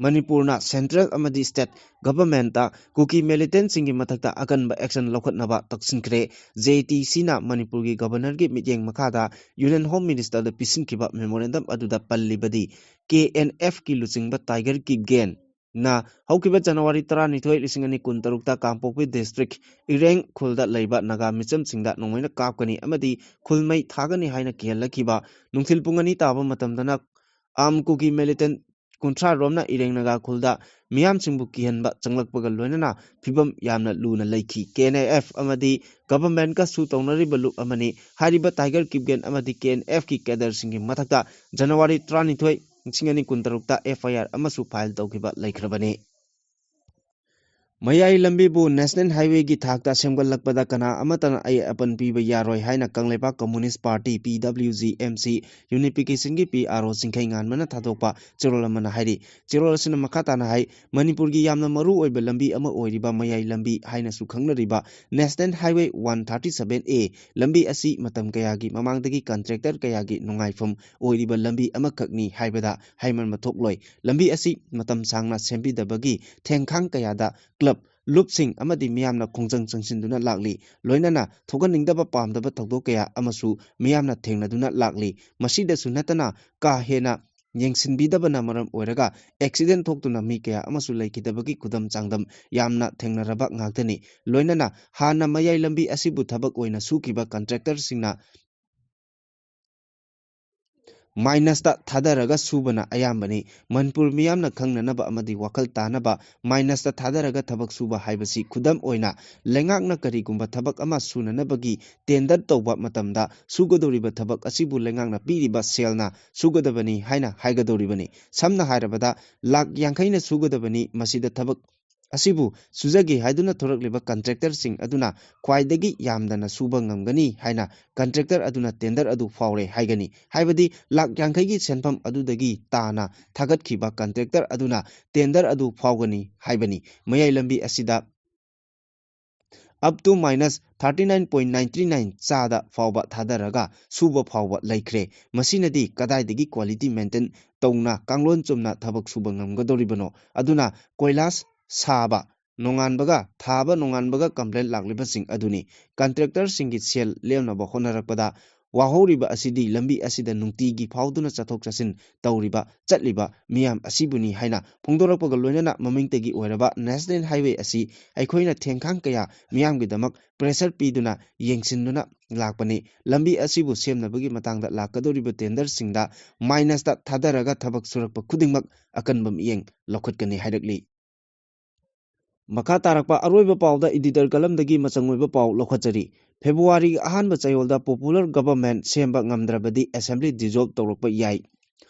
ꯃꯅꯤꯄꯨꯔꯅ ꯁꯦꯟꯇ꯭ꯔꯦꯜ ꯑꯃꯗꯤ ꯁ꯭ꯇꯦꯠ ꯒꯚꯔꯟꯃꯦꯟꯠꯇ ꯀꯨꯀꯤ ꯃꯤꯂꯤꯇꯦꯟꯠꯁꯤꯡꯒꯤ ꯃꯊꯛꯇ ꯑꯀꯟꯕ ꯑꯦꯛꯁꯟ ꯂꯧꯈꯠꯅꯕ ꯇꯛꯁꯤꯟꯈ꯭ꯔꯦ꯫ ꯖꯦ ꯑꯦ ꯇꯤ ꯁꯤꯅ ꯃꯅꯤꯄꯨꯔꯒꯤ ꯒꯚꯔꯅꯔꯒꯤ ꯃꯤꯠꯌꯦꯡ ꯃꯈꯥꯗ ꯌꯨꯅꯤꯌꯟ ꯍꯣꯝ ꯃꯤꯅꯤꯁꯇꯔꯗ ꯄꯤꯁꯤꯟꯈꯤꯕ ꯃꯦꯃꯣꯔꯦꯟꯗꯝ ꯑꯗꯨꯗ ꯄꯜꯂꯤꯕꯗꯤ ꯀꯦ ꯑꯦꯟ ꯑꯦꯐꯀꯤ ꯂꯨꯆꯤꯡꯕ ꯇꯥꯏꯒꯔ ꯀꯤꯞꯒꯦꯟ, ꯅ ꯍꯧꯈꯤꯕ ꯖꯅꯋꯥꯔꯤ ꯇꯔꯥꯅꯤꯊꯣꯏ, ꯂꯤꯁꯤꯡ ꯑꯅꯤ ꯀꯨꯟꯇꯔꯨꯛꯇ ꯀꯥꯡꯄꯣꯛꯄꯤ district ꯏꯔꯦꯡ ꯈꯨꯜꯗ ꯂꯩꯕ ꯅꯥꯒꯥ ꯃꯤꯆꯝꯁꯤꯡꯗ ꯅꯣꯡꯃꯩꯅ ꯀꯥꯞꯀꯅꯤ ꯑꯃꯗꯤ ꯈꯨꯜ ꯃꯩ ꯊꯥꯒꯅꯤ ꯍꯥꯏꯅ ꯀꯤꯍꯜꯂꯛꯈꯤꯕ ꯅꯨꯡꯊꯤꯜ ꯄꯨꯡ ꯑꯅꯤ ꯇꯥꯕ ꯃꯇꯝꯗꯅ armed ꯀꯨꯀꯤ militant ꯀꯨꯟꯊ꯭ꯔꯥ ꯔꯣꯝꯅ ꯏꯔꯦꯡ ꯅꯥꯒꯥ ꯈꯨꯜꯗ ꯃꯤꯌꯥꯝꯁꯤꯡꯕꯨ ꯀꯤꯍꯟꯕ ꯆꯪꯂꯛꯄꯒ ꯂꯣꯏꯅꯅ ꯐꯤꯕꯝ ꯌꯥꯝꯅ ꯂꯨꯅ ꯂꯩꯈꯤ꯫ K N A F ꯑꯃꯗꯤ government ꯀꯁꯨ ꯇꯧꯅꯔꯤꯕ ꯂꯨꯞ ꯑꯃꯅꯤ꯫ ꯍꯥꯏꯔꯤꯕ Tiger Kipgen ꯑꯃꯗꯤ K N A F ꯀꯤ cadre ꯁꯤꯡꯒꯤ ꯃꯊꯛꯇ ꯖꯅꯋꯥꯔꯤ ꯇꯔꯥꯅꯤꯊꯣꯏ, ꯂꯤꯁꯤꯡ ꯑꯅꯤ ꯀꯨꯟꯇꯔꯨꯛꯇ F I R ꯑꯃꯁꯨ file ꯇꯧꯈꯤꯕ ꯂꯩꯈ꯭ꯔꯕꯅꯤ꯫ ꯃꯌꯥꯏ ꯂꯝꯕꯤꯕꯨ National Highway ꯒꯤ ꯊꯥꯛꯇ ꯁꯦꯝꯒꯠꯂꯛꯄꯗ ꯀꯅꯥ ꯑꯃꯠꯇꯅ ꯑꯌꯦꯠ ꯑꯄꯟ ꯄꯤꯕ ꯌꯥꯔꯣꯏ ꯍꯥꯏꯅ Kangleipak Communist Party, P W G, M C, Unification ꯒꯤ P R O ꯆꯤꯡꯈꯩ ꯉꯥꯟꯕꯅ ꯊꯥꯗꯣꯛꯄ ꯆꯦꯔꯣꯜ ꯑꯃꯅ ꯍꯥꯏꯔꯤ꯫ ꯆꯦꯔꯣꯜ ꯑꯁꯤꯅ ꯃꯈꯥ ꯇꯥꯅ ꯍꯥꯏ, ꯃꯅꯤꯄꯨꯔꯒꯤ ꯌꯥꯝꯅ ꯃꯔꯨ ꯑꯣꯏꯕ ꯂꯝꯕꯤ ꯑꯃ ꯑꯣꯏꯔꯤꯕ ꯃꯌꯥꯏ ꯂꯝꯕꯤ ꯍꯥꯏꯅꯁꯨ ꯈꯪꯅꯔꯤꯕ National Highway one thirty seven A ꯂꯝꯕꯤ ꯑꯁꯤ ꯃꯇꯝ ꯀꯌꯥꯒꯤ ꯃꯃꯥꯡꯗꯒꯤ contractor ꯀꯌꯥꯒꯤ ꯅꯨꯡꯉꯥꯏꯐꯝ ꯑꯣꯏꯔꯤꯕ ꯂꯝꯕꯤ ꯑꯃꯈꯛꯅꯤ ꯍꯥꯏꯕꯗ ꯍꯥꯏꯃꯟꯕ ꯊꯣꯛꯂꯣꯏ꯫ ꯂꯝꯕꯤ ꯑꯁꯤ ꯃꯇꯝ ꯁꯥꯡꯅ ꯁꯦꯝꯕꯤꯗꯕꯒꯤ ꯊꯦꯡꯈꯥꯡ ꯀꯌꯥꯗ club, ꯂꯨꯞꯁꯤꯡ ꯑꯃꯗꯤ ꯃꯤꯌꯥꯝꯅ ꯈꯣꯡꯖꯪ ꯆꯪꯁꯤꯟꯗꯨꯅ ꯂꯥꯛꯂꯤ꯫ ꯂꯣꯏꯅꯅ ꯊꯣꯛꯍꯟꯅꯤꯡꯗꯕ ꯄꯥꯝꯗꯕ ꯊꯧꯗꯣꯛ ꯀꯌꯥ ꯑꯃꯁꯨ ꯃꯤꯌꯥꯝꯅ ꯊꯦꯡꯅꯗꯨꯅ ꯂꯥꯛꯂꯤ꯫ ꯃꯁꯤꯗꯁꯨ ꯅꯠꯇꯅ ꯀꯥ ꯍꯦꯟꯅ ꯌꯦꯡꯁꯤꯟꯕꯤꯗꯕꯅ ꯃꯔꯝ ꯑꯣꯏꯔꯒ accident ꯊꯣꯛꯇꯨꯅ ꯃꯤ ꯀꯌꯥ ꯑꯃꯁꯨ ꯂꯩꯈꯤꯗꯕꯒꯤ ꯈꯨꯗꯝ ꯆꯥꯡꯗꯝ ꯌꯥꯝꯅ ꯊꯦꯡꯅꯔꯕ ꯉꯥꯛꯇꯅꯤ꯫ ꯂꯣꯏꯅꯅ ꯍꯥꯟꯅ ꯃꯌꯥꯏ ꯂꯝꯕꯤ ꯑꯁꯤꯕꯨ ꯊꯕꯛ ꯑꯣꯏꯅ ꯁꯨꯈꯤꯕ contractor ꯁꯤꯡꯅ minus ꯇ ꯊꯥꯗꯔꯒ ꯁꯨꯕꯅ ꯑꯌꯥꯝꯕꯅꯤ꯫ ꯃꯅꯤꯄꯨꯔ ꯃꯤꯌꯥꯝꯅ ꯈꯪꯅꯅꯕ ꯑꯃꯗꯤ ꯋꯥꯈꯜ ꯇꯥꯅꯕ, minus ꯇ ꯊꯥꯗꯔꯒ ꯊꯕꯛ ꯁꯨꯕ ꯍꯥꯏꯕꯁꯤ ꯈꯨꯗꯝ ꯑꯣꯏꯅ ꯂꯩꯉꯥꯛꯅ ꯀꯔꯤꯒꯨꯝꯕ ꯊꯕꯛ ꯑꯃ ꯁꯨꯅꯅꯕꯒꯤ tender ꯇꯧꯕ ꯃꯇꯝꯗ ꯁꯨꯒꯗꯧꯔꯤꯕ ꯊꯕꯛ ꯑꯁꯤꯕꯨ ꯂꯩꯉꯥꯛꯅ ꯄꯤꯔꯤꯕ ꯁꯦꯜꯅ ꯁꯨꯒꯗꯕꯅꯤ ꯍꯥꯏꯅ ꯍꯥꯏꯒꯗꯧꯔꯤꯕꯅꯤ꯫ ꯁꯝꯅ ꯍꯥꯏꯔꯕꯗ, ꯂꯥꯈ ꯌꯥꯡꯈꯩꯅ ꯁꯨꯒꯗꯕꯅꯤ, ꯃꯁꯤꯗ ꯊꯕꯛ ꯑꯁꯤꯕꯨ ꯁꯨꯖꯒꯦ ꯍꯥꯏꯗꯨꯅ ꯊꯣꯔꯛꯂꯤꯕ contractor ꯁꯤꯡ ꯑꯗꯨꯅ ꯈ꯭ꯋꯥꯏꯗꯒꯤ ꯌꯥꯝꯗꯅ ꯁꯨꯕ ꯉꯝꯒꯅꯤ ꯍꯥꯏꯅ contractor ꯑꯗꯨꯅ tender ꯑꯗꯨ ꯐꯥꯎꯔꯦ ꯍꯥꯏꯒꯅꯤ꯫ ꯍꯥꯏꯕꯗꯤ ꯂꯥꯈ ꯌꯥꯡꯈꯩꯒꯤ ꯁꯦꯟꯐꯝ ꯑꯗꯨꯗꯒꯤ ꯇꯥꯅ ꯊꯥꯒꯠꯈꯤꯕ contractor ꯑꯗꯨꯅ tender ꯑꯗꯨ ꯐꯥꯎꯒꯅꯤ ꯍꯥꯏꯕꯅꯤ꯫ ꯃꯌꯥꯏ ꯂꯝꯕꯤ ꯑꯁꯤꯗ up to minus thirty nine point nine three nine ꯆꯥꯗ ꯐꯥꯎꯕ ꯊꯥꯗꯔꯒ ꯁꯨꯕ ꯐꯥꯎꯕ ꯂꯩꯈ꯭ꯔꯦ꯫ ꯃꯁꯤꯅꯗꯤ ꯀꯗꯥꯏꯗꯒꯤ quality maintain ꯇꯧꯅ ꯀꯥꯡꯂꯣꯟ ꯆꯨꯝꯅ ꯊꯕꯛ ꯁꯨꯕ ꯉꯝꯒꯗꯧꯔꯤꯕꯅꯣ? ꯑꯗꯨꯅ ꯀꯣꯏꯂꯥꯁ ꯁꯥꯕ ꯅꯣꯡꯉꯥꯟꯕꯒ, ꯊꯥꯕ ꯅꯣꯡꯉꯥꯟꯕꯒ complaint ꯂꯥꯛꯂꯤꯕꯁꯤꯡ ꯑꯗꯨꯅꯤ꯫ Contractor ꯁꯤꯡꯒꯤ ꯁꯦꯜ ꯂꯦꯝꯅꯕ ꯍꯣꯠꯅꯔꯛꯄꯗ ꯋꯥꯍꯧꯔꯤꯕ ꯑꯁꯤꯗꯤ ꯂꯝꯕꯤ ꯑꯁꯤꯗ ꯅꯨꯡꯇꯤꯒꯤ ꯐꯥꯎꯗꯨꯅ ꯆꯠꯊꯣꯛ ꯆꯠꯁꯤꯟ ꯇꯧꯔꯤꯕ, ꯆꯠꯂꯤꯕ ꯃꯤꯌꯥꯝ ꯑꯁꯤꯕꯨꯅꯤ ꯍꯥꯏꯅ ꯐꯣꯡꯗꯣꯔꯛꯄꯒ ꯂꯣꯏꯅꯅ ꯃꯃꯤꯡꯇꯒꯤ ꯑꯣꯏꯔꯕ ꯅꯦꯁꯅꯦꯜ ꯍꯥꯏꯋꯦ ꯑꯁꯤ ꯑꯩꯈꯣꯏꯅ ꯊꯦꯡꯈꯥꯡ ꯀꯌꯥ ꯃꯤꯌꯥꯝꯒꯤꯗꯃꯛ ꯄ꯭ꯔꯦꯁꯔ ꯄꯤꯗꯨꯅ ꯌꯦꯡꯁꯤꯟꯗꯨꯅ ꯂꯥꯛꯄꯅꯤ꯫ ꯂꯝꯕꯤ ꯑꯁꯤꯕꯨ ꯁꯦꯝꯅꯕꯒꯤ ꯃꯇꯥꯡꯗ ꯂꯥꯛꯀꯗꯧꯔꯤꯕ ꯇꯦꯟꯗꯔꯁꯤꯡꯗ ꯃꯥꯏꯅꯁꯇ ꯊꯥꯗꯔꯒ ꯊꯕꯛ ꯁꯨꯔꯛꯄ ꯈꯨꯗꯤꯡꯃꯛ ꯑꯀꯟꯕ ꯃꯤꯠꯌꯦꯡ ꯂꯧꯈꯠꯀꯅꯤ ꯍꯥꯏꯔꯛꯂꯤ꯫ ꯃꯈꯥ ꯇꯥꯔꯛꯄ ꯑꯔꯣꯏꯕ ꯄꯥꯎꯗ ꯏꯗꯤꯇꯔ ꯀꯂꯝꯗꯒꯤ ꯃꯆꯪ ꯑꯣꯏꯕ ꯄꯥꯎ ꯂꯧꯈꯠꯆꯔꯤ꯫ ꯐꯦꯕ꯭ꯔꯨꯋꯥꯔꯤꯒꯤ ꯑꯍꯥꯟꯕ ꯆꯌꯣꯜꯗ ꯄꯣꯄꯨꯂꯔ ꯒꯚꯔꯟꯃꯦꯟ ꯁꯦꯝꯕ ꯉꯝꯗ꯭ꯔꯕꯗꯤ ꯑꯦꯁꯦꯝꯕ꯭ꯂꯤ ꯗꯤꯖꯣꯜꯕ ꯇꯧꯔꯛꯄ ꯌꯥꯏ꯫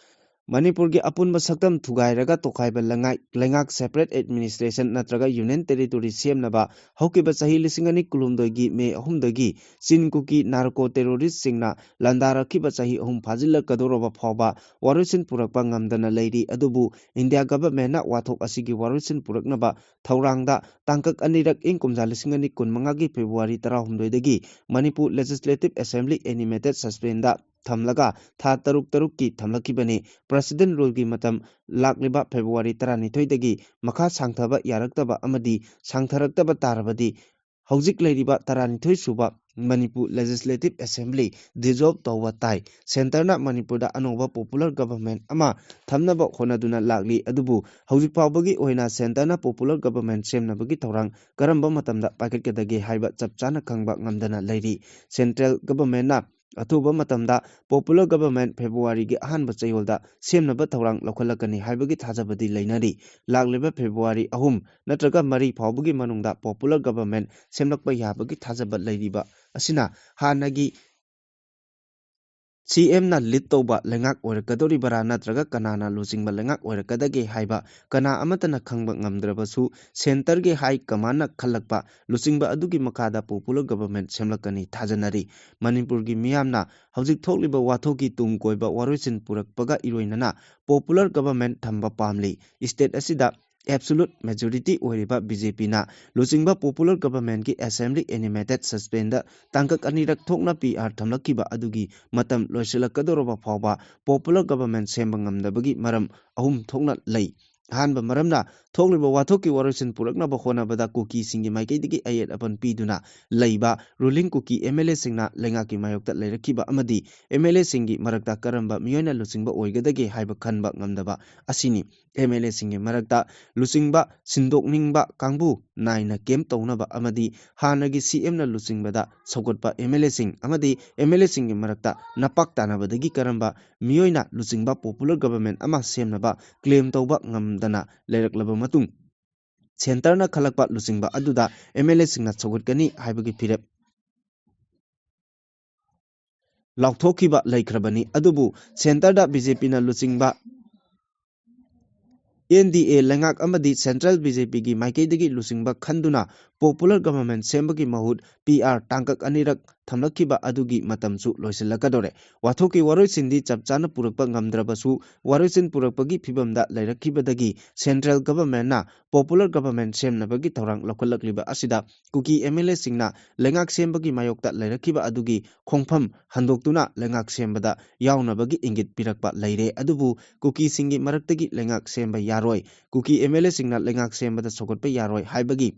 ꯃꯅꯤꯄꯨꯔꯒꯤ ꯑꯄꯨꯟꯕ ꯁꯛꯇꯝ ꯊꯨꯒꯥꯏꯔꯒ ꯇꯣꯈꯥꯏꯕ ꯂꯩꯉꯥꯛ, ꯂꯩꯉꯥꯛ ꯁꯦꯄꯔꯦꯠ ꯑꯦꯗꯃꯤꯅꯤꯁꯇ꯭ꯔꯦꯁꯟ ꯅꯠꯇ꯭ꯔꯒ ꯌꯨꯅꯤꯌꯟ ꯇꯦꯔꯤꯇꯣꯔꯤ ꯁꯦꯝꯅꯕ ꯍꯧꯈꯤꯕ ꯆꯍꯤ ꯂꯤꯁꯤꯡ ꯑꯅꯤ ꯀꯨꯟꯍꯨꯝꯗꯣꯏꯒꯤ ꯃꯦ ꯑꯍꯨꯝꯗꯒꯤ ꯆꯤꯟ ꯀꯨꯀꯤ ꯅꯥꯔꯀꯣ ꯇꯦꯔꯣꯔꯤꯁꯠꯁꯤꯡꯅ ꯂꯥꯟꯗꯥꯔꯛꯈꯤꯕ ꯆꯍꯤ ꯑꯍꯨꯝ ꯐꯥꯖꯤꯜꯂꯛꯀꯗꯧꯔꯕ ꯐꯥꯎꯕ ꯋꯥꯔꯣꯏꯁꯤꯟ ꯄꯨꯔꯛꯄ ꯉꯝꯗꯅ ꯂꯩꯔꯤ꯫ ꯑꯗꯨꯕꯨ ꯏꯟꯗꯤꯌꯥ ꯒꯚꯔꯟꯃꯦꯟꯠꯅ ꯋꯥꯊꯣꯛ ꯑꯁꯤꯒꯤ ꯋꯥꯔꯣꯏꯁꯤꯟ ꯄꯨꯔꯛꯅꯕ ꯊꯧꯔꯥꯡꯗ ꯇꯥꯡꯀꯛ ꯑꯅꯤꯔꯛ ꯏꯪ ꯀꯨꯝꯖꯥ ꯂꯤꯁꯤꯡ ꯑꯅꯤ ꯀꯨꯟꯃꯉꯥꯒꯤ ꯐꯦꯕ꯭ꯔꯨꯋꯥꯔꯤ ꯇꯔꯥꯍꯨꯝꯗꯣꯏꯗꯒꯤ Manipur legislative assembly animated suspend ꯊꯝꯂꯒ ꯊꯥ ꯇꯔꯨꯛ ꯇꯔꯨꯛꯀꯤ ꯊꯝꯂꯛꯈꯤꯕꯅꯤ꯫ ꯄ꯭ꯔꯦꯁꯤꯗꯦꯟꯠ ꯔꯨꯜꯒꯤ ꯃꯇꯝ ꯂꯥꯛꯂꯤꯕ ꯐꯦꯕ꯭ꯔꯨꯋꯥꯔꯤ ꯇꯔꯥꯅꯤꯊꯣꯏꯗꯒꯤ ꯃꯈꯥ ꯁꯥꯡꯊꯕ ꯌꯥꯔꯛꯇꯕ ꯑꯃꯗꯤ ꯁꯥꯡꯊꯔꯛꯇꯕ ꯇꯥꯔꯕꯗꯤ ꯍꯧꯖꯤꯛ ꯂꯩꯔꯤꯕ ꯇꯔꯥꯅꯤꯊꯣꯏ ꯁꯨꯕ ꯃꯅꯤꯄꯨꯔ ꯂꯦꯖꯤꯁꯂꯦꯇꯤꯚ ꯑꯦꯁꯦꯝꯕ꯭ꯂꯤ ꯗꯤꯖꯣꯜꯕ ꯇꯧꯕ ꯇꯥꯏ꯫ ꯁꯦꯟꯇꯔꯅ ꯃꯅꯤꯄꯨꯔꯗ ꯑꯅꯧꯕ ꯄꯣꯄꯨꯂꯔ ꯒꯚꯔꯟꯃꯦꯟꯠ ꯑꯃ ꯊꯝꯅꯕ ꯍꯣꯠꯅꯗꯨꯅ ꯂꯥꯛꯂꯤ꯫ ꯑꯗꯨꯕꯨ ꯍꯧꯖꯤꯛ ꯐꯥꯎꯕꯒꯤ ꯑꯣꯏꯅ ꯁꯦꯟꯇꯔꯅ ꯄꯣꯄꯨꯂꯔ ꯒꯚꯔꯟꯃꯦꯟꯠ ꯁꯦꯝꯅꯕꯒꯤ ꯊꯧꯔꯥꯡ ꯀꯔꯝꯕ ꯃꯇꯝꯗ ꯄꯥꯏꯈꯠꯀꯗꯒꯦ ꯍꯥꯏꯕ ꯆꯞ ꯆꯥꯅ ꯈꯪꯕ ꯉꯝꯗꯅ ꯂꯩꯔꯤ꯫ ꯁꯦꯟꯇ꯭ꯔꯦꯜ ꯒꯚꯔꯟꯃꯦꯟꯠꯅ ꯑꯊꯨꯕ ꯃꯇꯝꯗ ꯄꯣꯄꯨꯂꯔ ꯒꯚꯔꯟꯃꯦꯟꯠ ꯐꯦꯕ꯭ꯔꯨꯋꯥꯔꯤꯒꯤ ꯑꯍꯥꯟꯕ ꯆꯌꯣꯜꯗ ꯁꯦꯝꯅꯕ ꯊꯧꯔꯥꯡ ꯂꯧꯈꯠꯂꯛꯀꯅꯤ ꯍꯥꯏꯕꯒꯤ ꯊꯥꯖꯕꯗꯤ ꯂꯩꯅꯔꯤ꯫ ꯂꯥꯛꯂꯤꯕ ꯐꯦꯕ꯭ꯔꯨꯋꯥꯔꯤ ꯑꯍꯨꯝ ꯅꯠꯇ꯭ꯔꯒ ꯃꯔꯤ ꯐꯥꯎꯕꯒꯤ ꯃꯅꯨꯡꯗ ꯄꯣꯄꯨꯂꯔ ꯒꯚꯔꯟꯃꯦꯟꯠ ꯁꯦꯝꯂꯛꯄ ꯌꯥꯕꯒꯤ ꯊꯥꯖꯕ ꯂꯩꯔꯤꯕ ꯑꯁꯤꯅ ꯍꯥꯟꯅꯒꯤ ꯁꯤ ꯑꯦꯝꯅ ꯂꯤꯗ ꯇꯧꯕ ꯂꯩꯉꯥꯛ ꯑꯣꯏꯔꯛꯀꯗꯧꯔꯤꯕꯔꯥ ꯅꯠꯇ꯭ꯔꯒ ꯀꯅꯥꯅ ꯂꯨꯆꯤꯡꯕ ꯂꯩꯉꯥꯛ ꯑꯣꯏꯔꯛꯀꯗꯒꯦ ꯍꯥꯏꯕ ꯀꯅꯥ ꯑꯃꯠꯇꯅ ꯈꯪꯕ ꯉꯝꯗ꯭ꯔꯕꯁꯨ ꯁꯦꯟꯇꯔꯒꯤ ꯍꯥꯏ ꯀꯃꯥꯟꯅ ꯈꯜꯂꯛꯄ ꯂꯨꯆꯤꯡꯕ ꯑꯗꯨꯒꯤ ꯃꯈꯥꯗ ꯄꯣꯄꯨꯂꯔ ꯒꯚꯔꯟꯃꯦꯟꯠ ꯁꯦꯝꯂꯛꯀꯅꯤ ꯊꯥꯖꯅꯔꯤ꯫ ꯃꯅꯤꯄꯨꯔꯒꯤ ꯃꯤꯌꯥꯝꯅ ꯍꯧꯖꯤꯛ ꯊꯣꯛꯂꯤꯕ ꯋꯥꯊꯣꯛꯀꯤ ꯇꯨꯡ ꯀꯣꯏꯕ ꯋꯥꯔꯣꯏꯁꯤꯟ ꯄꯨꯔꯛꯄꯒ ꯏꯔꯣꯏꯅꯅ ꯄꯣꯄꯨꯂꯔ ꯒꯚꯔꯟꯃꯦꯟꯠ ꯊꯝꯕ ꯄꯥꯝꯂꯤ꯫ ꯁ꯭ꯇꯦꯠ ꯑꯁꯤꯗ ꯑꯦꯕꯁꯣꯂꯨꯠ ꯃꯦꯖꯣꯔꯤꯇꯤ ꯑꯣꯏꯔꯤꯕ ꯕꯤ ꯖꯦ ꯄꯤꯅ ꯂꯨꯆꯤꯡꯕ ꯄꯣꯄꯨꯂꯔ ꯒꯚꯔꯟꯃꯦꯟꯠꯀꯤ ꯑꯦꯁꯦꯝꯕ꯭ꯂꯤ ꯑꯦꯅꯤꯃꯦꯇꯦꯗ ꯁꯁꯄꯦꯟꯗ ꯇꯥꯡꯀꯛ ꯑꯅꯤꯔꯛ ꯊꯣꯛꯅ ꯄꯤ ꯑꯥꯔ ꯊꯝꯂꯛꯈꯤꯕ ꯑꯗꯨꯒꯤ ꯃꯇꯝ ꯂꯣꯏꯁꯤꯜꯂꯛꯀꯗꯧꯔꯕ ꯐꯥꯎꯕ ꯄꯣꯄꯨꯂꯔ ꯒꯚꯔꯟꯃꯦꯟꯠ ꯁꯦꯝꯕ ꯉꯝꯗꯕꯒꯤ ꯃꯔꯝ ꯑꯍꯨꯝ ꯊꯣꯛꯅ ꯂꯩ꯫ ꯑꯍꯥꯟꯕ ꯃꯔꯝꯅ, ꯊꯣꯛꯂꯤꯕ ꯋꯥꯊꯣꯛꯀꯤ ꯋꯥꯔꯣꯏꯁꯤꯟ ꯄꯨꯔꯛꯅꯕ ꯍꯣꯠꯅꯕꯗ ꯀꯨꯀꯤꯁꯤꯡꯒꯤ ꯃꯥꯏꯀꯩꯗꯒꯤ ꯑꯌꯦꯠ ꯑꯄꯟ ꯄꯤꯗꯨꯅ ꯂꯩꯕ ruling ꯀꯨꯀꯤ MLA ꯁꯤꯡꯅ ꯂꯩꯉꯥꯛꯀꯤ ꯃꯥꯌꯣꯛꯇ ꯂꯩꯔꯛꯈꯤꯕ ꯑꯃꯗꯤ MLA ꯁꯤꯡꯒꯤ ꯃꯔꯛꯇ ꯀꯔꯝꯕ ꯃꯤꯑꯣꯏꯅ ꯂꯨꯆꯤꯡꯕ ꯑꯣꯏꯒꯗꯒꯦ ꯍꯥꯏꯕ ꯈꯟꯕ ꯉꯝꯗꯕ ꯑꯁꯤꯅꯤ꯫ MLA ꯁꯤꯡꯒꯤ ꯃꯔꯛꯇ ꯂꯨꯆꯤꯡꯕ ꯁꯤꯟꯗꯣꯛꯅꯤꯡꯕ ꯀꯥꯡꯕꯨ ꯅꯥꯏꯅ camp ꯇꯧꯅꯕ ꯑꯃꯗꯤ ꯍꯥꯟꯅꯒꯤ CM ꯅ ꯂꯨꯆꯤꯡꯕꯗ ꯁꯧꯒꯠꯄ MLA ꯁꯤꯡ ꯑꯃꯗꯤ MLA ꯁꯤꯡꯒꯤ ꯃꯔꯛꯇ ꯅꯄꯥꯛ ꯇꯥꯅꯕꯗꯒꯤ ꯀꯔꯝꯕ ꯃꯤꯑꯣꯏꯅ ꯂꯨꯆꯤꯡꯕ popular government ꯑꯃ ꯁꯦꯝꯅꯕ claim ꯇꯧꯕ ꯉꯝꯗꯅ ꯂꯩꯔꯛꯂꯕ ꯃꯇꯨꯡ, centre ꯅ ꯈꯜꯂꯛꯄ ꯂꯨꯆꯤꯡꯕ ꯑꯗꯨꯗ MLA ꯁꯤꯡꯅ ꯁꯧꯒꯠꯀꯅꯤ ꯍꯥꯏꯕꯒꯤ ꯐꯤꯔꯦꯞ ꯂꯥꯎꯊꯣꯛꯈꯤꯕ ꯂꯩꯈ꯭ꯔꯕꯅꯤ꯫ ꯑꯗꯨꯕꯨ centre ꯗ BJP ꯅ ꯂꯨꯆꯤꯡꯕ NDA ꯂꯩꯉꯥꯛ ꯑꯃꯗꯤ central BJP ꯒꯤ ꯃꯥꯏꯀꯩꯗꯒꯤ ꯂꯨꯆꯤꯡꯕ ꯈꯟꯗꯨꯅ popular government ꯁꯦꯝꯕꯒꯤ ꯃꯍꯨꯠ PR ꯇꯥꯡꯀꯛ ꯑꯅꯤꯔꯛ ꯊꯝꯂꯛꯈꯤꯕ ꯑꯗꯨꯒꯤ ꯃꯇꯝꯁꯨ ꯂꯣꯏꯁꯤꯜꯂꯛꯀꯗꯧꯔꯦ꯫ ꯋꯥꯊꯣꯛꯀꯤ ꯋꯥꯔꯣꯏꯁꯤꯟꯗꯤ ꯆꯞ ꯆꯥꯅ ꯄꯨꯔꯛꯄ ꯉꯝꯗ꯭ꯔꯕꯁꯨ, ꯋꯥꯔꯣꯏꯁꯤꯟ ꯄꯨꯔꯛꯄꯒꯤ ꯐꯤꯕꯝꯗ ꯂꯩꯔꯛꯈꯤꯕꯗꯒꯤ central government ꯅ popular government ꯁꯦꯝꯅꯕꯒꯤ ꯊꯧꯔꯥꯡ ꯂꯧꯈꯠꯂꯛꯂꯤꯕ ꯑꯁꯤꯗ ꯀꯨꯀꯤ MLA ꯁꯤꯡꯅ ꯂꯩꯉꯥꯛ ꯁꯦꯝꯕꯒꯤ ꯃꯥꯌꯣꯛꯇ ꯂꯩꯔꯛꯈꯤꯕ ꯑꯗꯨꯒꯤ ꯈꯣꯡꯐꯝ ꯍꯟꯗꯣꯛꯇꯨꯅ ꯂꯩꯉꯥꯛ ꯁꯦꯝꯕꯗ ꯌꯥꯎꯅꯕꯒꯤ ꯏꯪꯒꯤꯠ ꯄꯤꯔꯛꯄ ꯂꯩꯔꯦ꯫ ꯑꯗꯨꯕꯨ ꯀꯨꯀꯤꯁꯤꯡꯒꯤ ꯃꯔꯛꯇꯒꯤ ꯂꯩꯉꯥꯛ ꯁꯦꯝꯕ ꯌꯥꯔꯣꯏ, ꯀꯨꯀꯤ MLA ꯁꯤꯡꯅ ꯂꯩꯉꯥꯛ ꯁꯦꯝꯕꯗ ꯁꯧꯒꯠꯄ ꯌꯥꯔꯣꯏ ꯍꯥꯏꯕꯒꯤ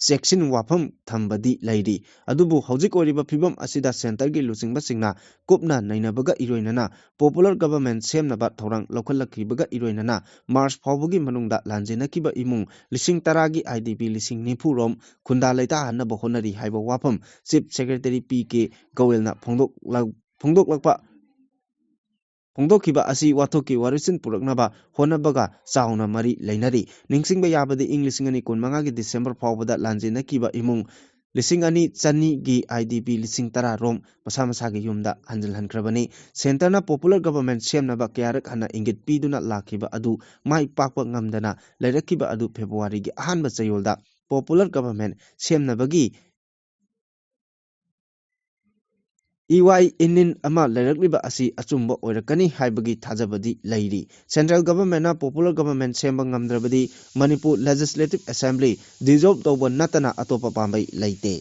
ꯆꯦꯛꯁꯤꯟ ꯋꯥꯐꯝ ꯊꯝꯕꯗꯤ ꯂꯩꯔꯤ꯫ ꯑꯗꯨꯕꯨ ꯍꯧꯖꯤꯛ ꯑꯣꯏꯔꯤꯕ ꯐꯤꯕꯝ ꯑꯁꯤꯗ centre ꯒꯤ ꯂꯨꯆꯤꯡꯕꯁꯤꯡꯅ ꯀꯨꯞꯅ ꯅꯩꯅꯕꯒ ꯏꯔꯣꯏꯅꯅ popular government ꯁꯦꯝꯅꯕ ꯊꯧꯔꯥꯡ ꯂꯧꯈꯠꯂꯛꯈꯤꯕꯒ ꯏꯔꯣꯏꯅꯅ March ꯐꯥꯎꯕꯒꯤ ꯃꯅꯨꯡꯗ ꯂꯥꯟꯖꯦꯟꯅꯈꯤꯕ ꯏꯃꯨꯡ ꯂꯤꯁꯤꯡ ꯇꯔꯥꯒꯤ IDP ꯂꯤꯁꯤꯡ ꯅꯤꯐꯨ ꯔꯣꯝ ꯈꯨꯟꯗꯥ ꯂꯩꯇꯥꯍꯟꯅꯕ ꯍꯣꯠꯅꯔꯤ ꯍꯥꯏꯕ ꯋꯥꯐꯝ Chief Secretary ꯄꯤ ꯀꯦ ꯒꯣꯌꯜꯅ ꯐꯣꯡꯗꯣꯛꯂ-, ꯐꯣꯡꯗꯣꯛꯂꯛꯄ ꯐꯣꯡꯗꯣꯛꯈꯤꯕ ꯑꯁꯤ ꯋꯥꯊꯣꯛꯀꯤ ꯋꯥꯔꯣꯏꯁꯤꯟ ꯄꯨꯔꯛꯅꯕ ꯍꯣꯠꯅꯕꯒ ꯆꯥꯎꯅ ꯃꯔꯤ ꯂꯩꯅꯔꯤ꯫ ꯅꯤꯡꯁꯤꯡꯕ ꯌꯥꯕꯗꯤ, ꯏꯪ ꯂꯤꯁꯤꯡ ꯑꯅꯤ ꯀꯨꯟꯃꯉꯥꯒꯤ December ꯐꯥꯎꯕꯗ ꯂꯥꯟꯖꯦꯟꯅꯈꯤꯕ ꯏꯃꯨꯡ ꯂꯤꯁꯤꯡ ꯑꯅꯤ ꯆꯅꯤꯒꯤ IDP ꯂꯤꯁꯤꯡ ꯇꯔꯥ ꯔꯣꯝ ꯃꯁꯥ ꯃꯁꯥꯒꯤ ꯌꯨꯝꯗ ꯍꯟꯖꯤꯜꯍꯟꯈ꯭ꯔꯕꯅꯤ꯫ Centre ꯅ popular government ꯁꯦꯝꯅꯕ ꯀꯌꯥꯔꯛ ꯍꯟꯅ ꯏꯪꯒꯤꯠ ꯄꯤꯗꯨꯅ ꯂꯥꯛꯈꯤꯕ ꯑꯗꯨ ꯃꯥꯏ ꯄꯥꯛꯄ ꯉꯝꯗꯅ ꯂꯩꯔꯛꯈꯤꯕ ꯑꯗꯨ February ꯒꯤ ꯑꯍꯥꯟꯕ ꯆꯌꯣꯜꯗ popular government ꯁꯦꯝꯅꯕꯒꯤ ꯏꯋꯥꯏ ꯏꯅꯤꯟ ꯑꯃ ꯂꯩꯔꯛꯂꯤꯕ ꯑꯁꯤ ꯑꯆꯨꯝꯕ ꯑꯣꯏꯔꯛꯀꯅꯤ ꯍꯥꯏꯕꯒꯤ ꯊꯥꯖꯕꯗꯤ ꯂꯩꯔꯤ꯫ Central government ꯅ popular government ꯁꯦꯝꯕ ꯉꯝꯗ꯭ꯔꯕꯗꯤ ꯃꯅꯤꯄꯨꯔ Legislative Assembly dissolve ꯇꯧꯕ ꯅꯠꯇꯅ ꯑꯇꯣꯞꯄ ꯄꯥꯝꯕꯩ ꯂꯩꯇꯦ꯫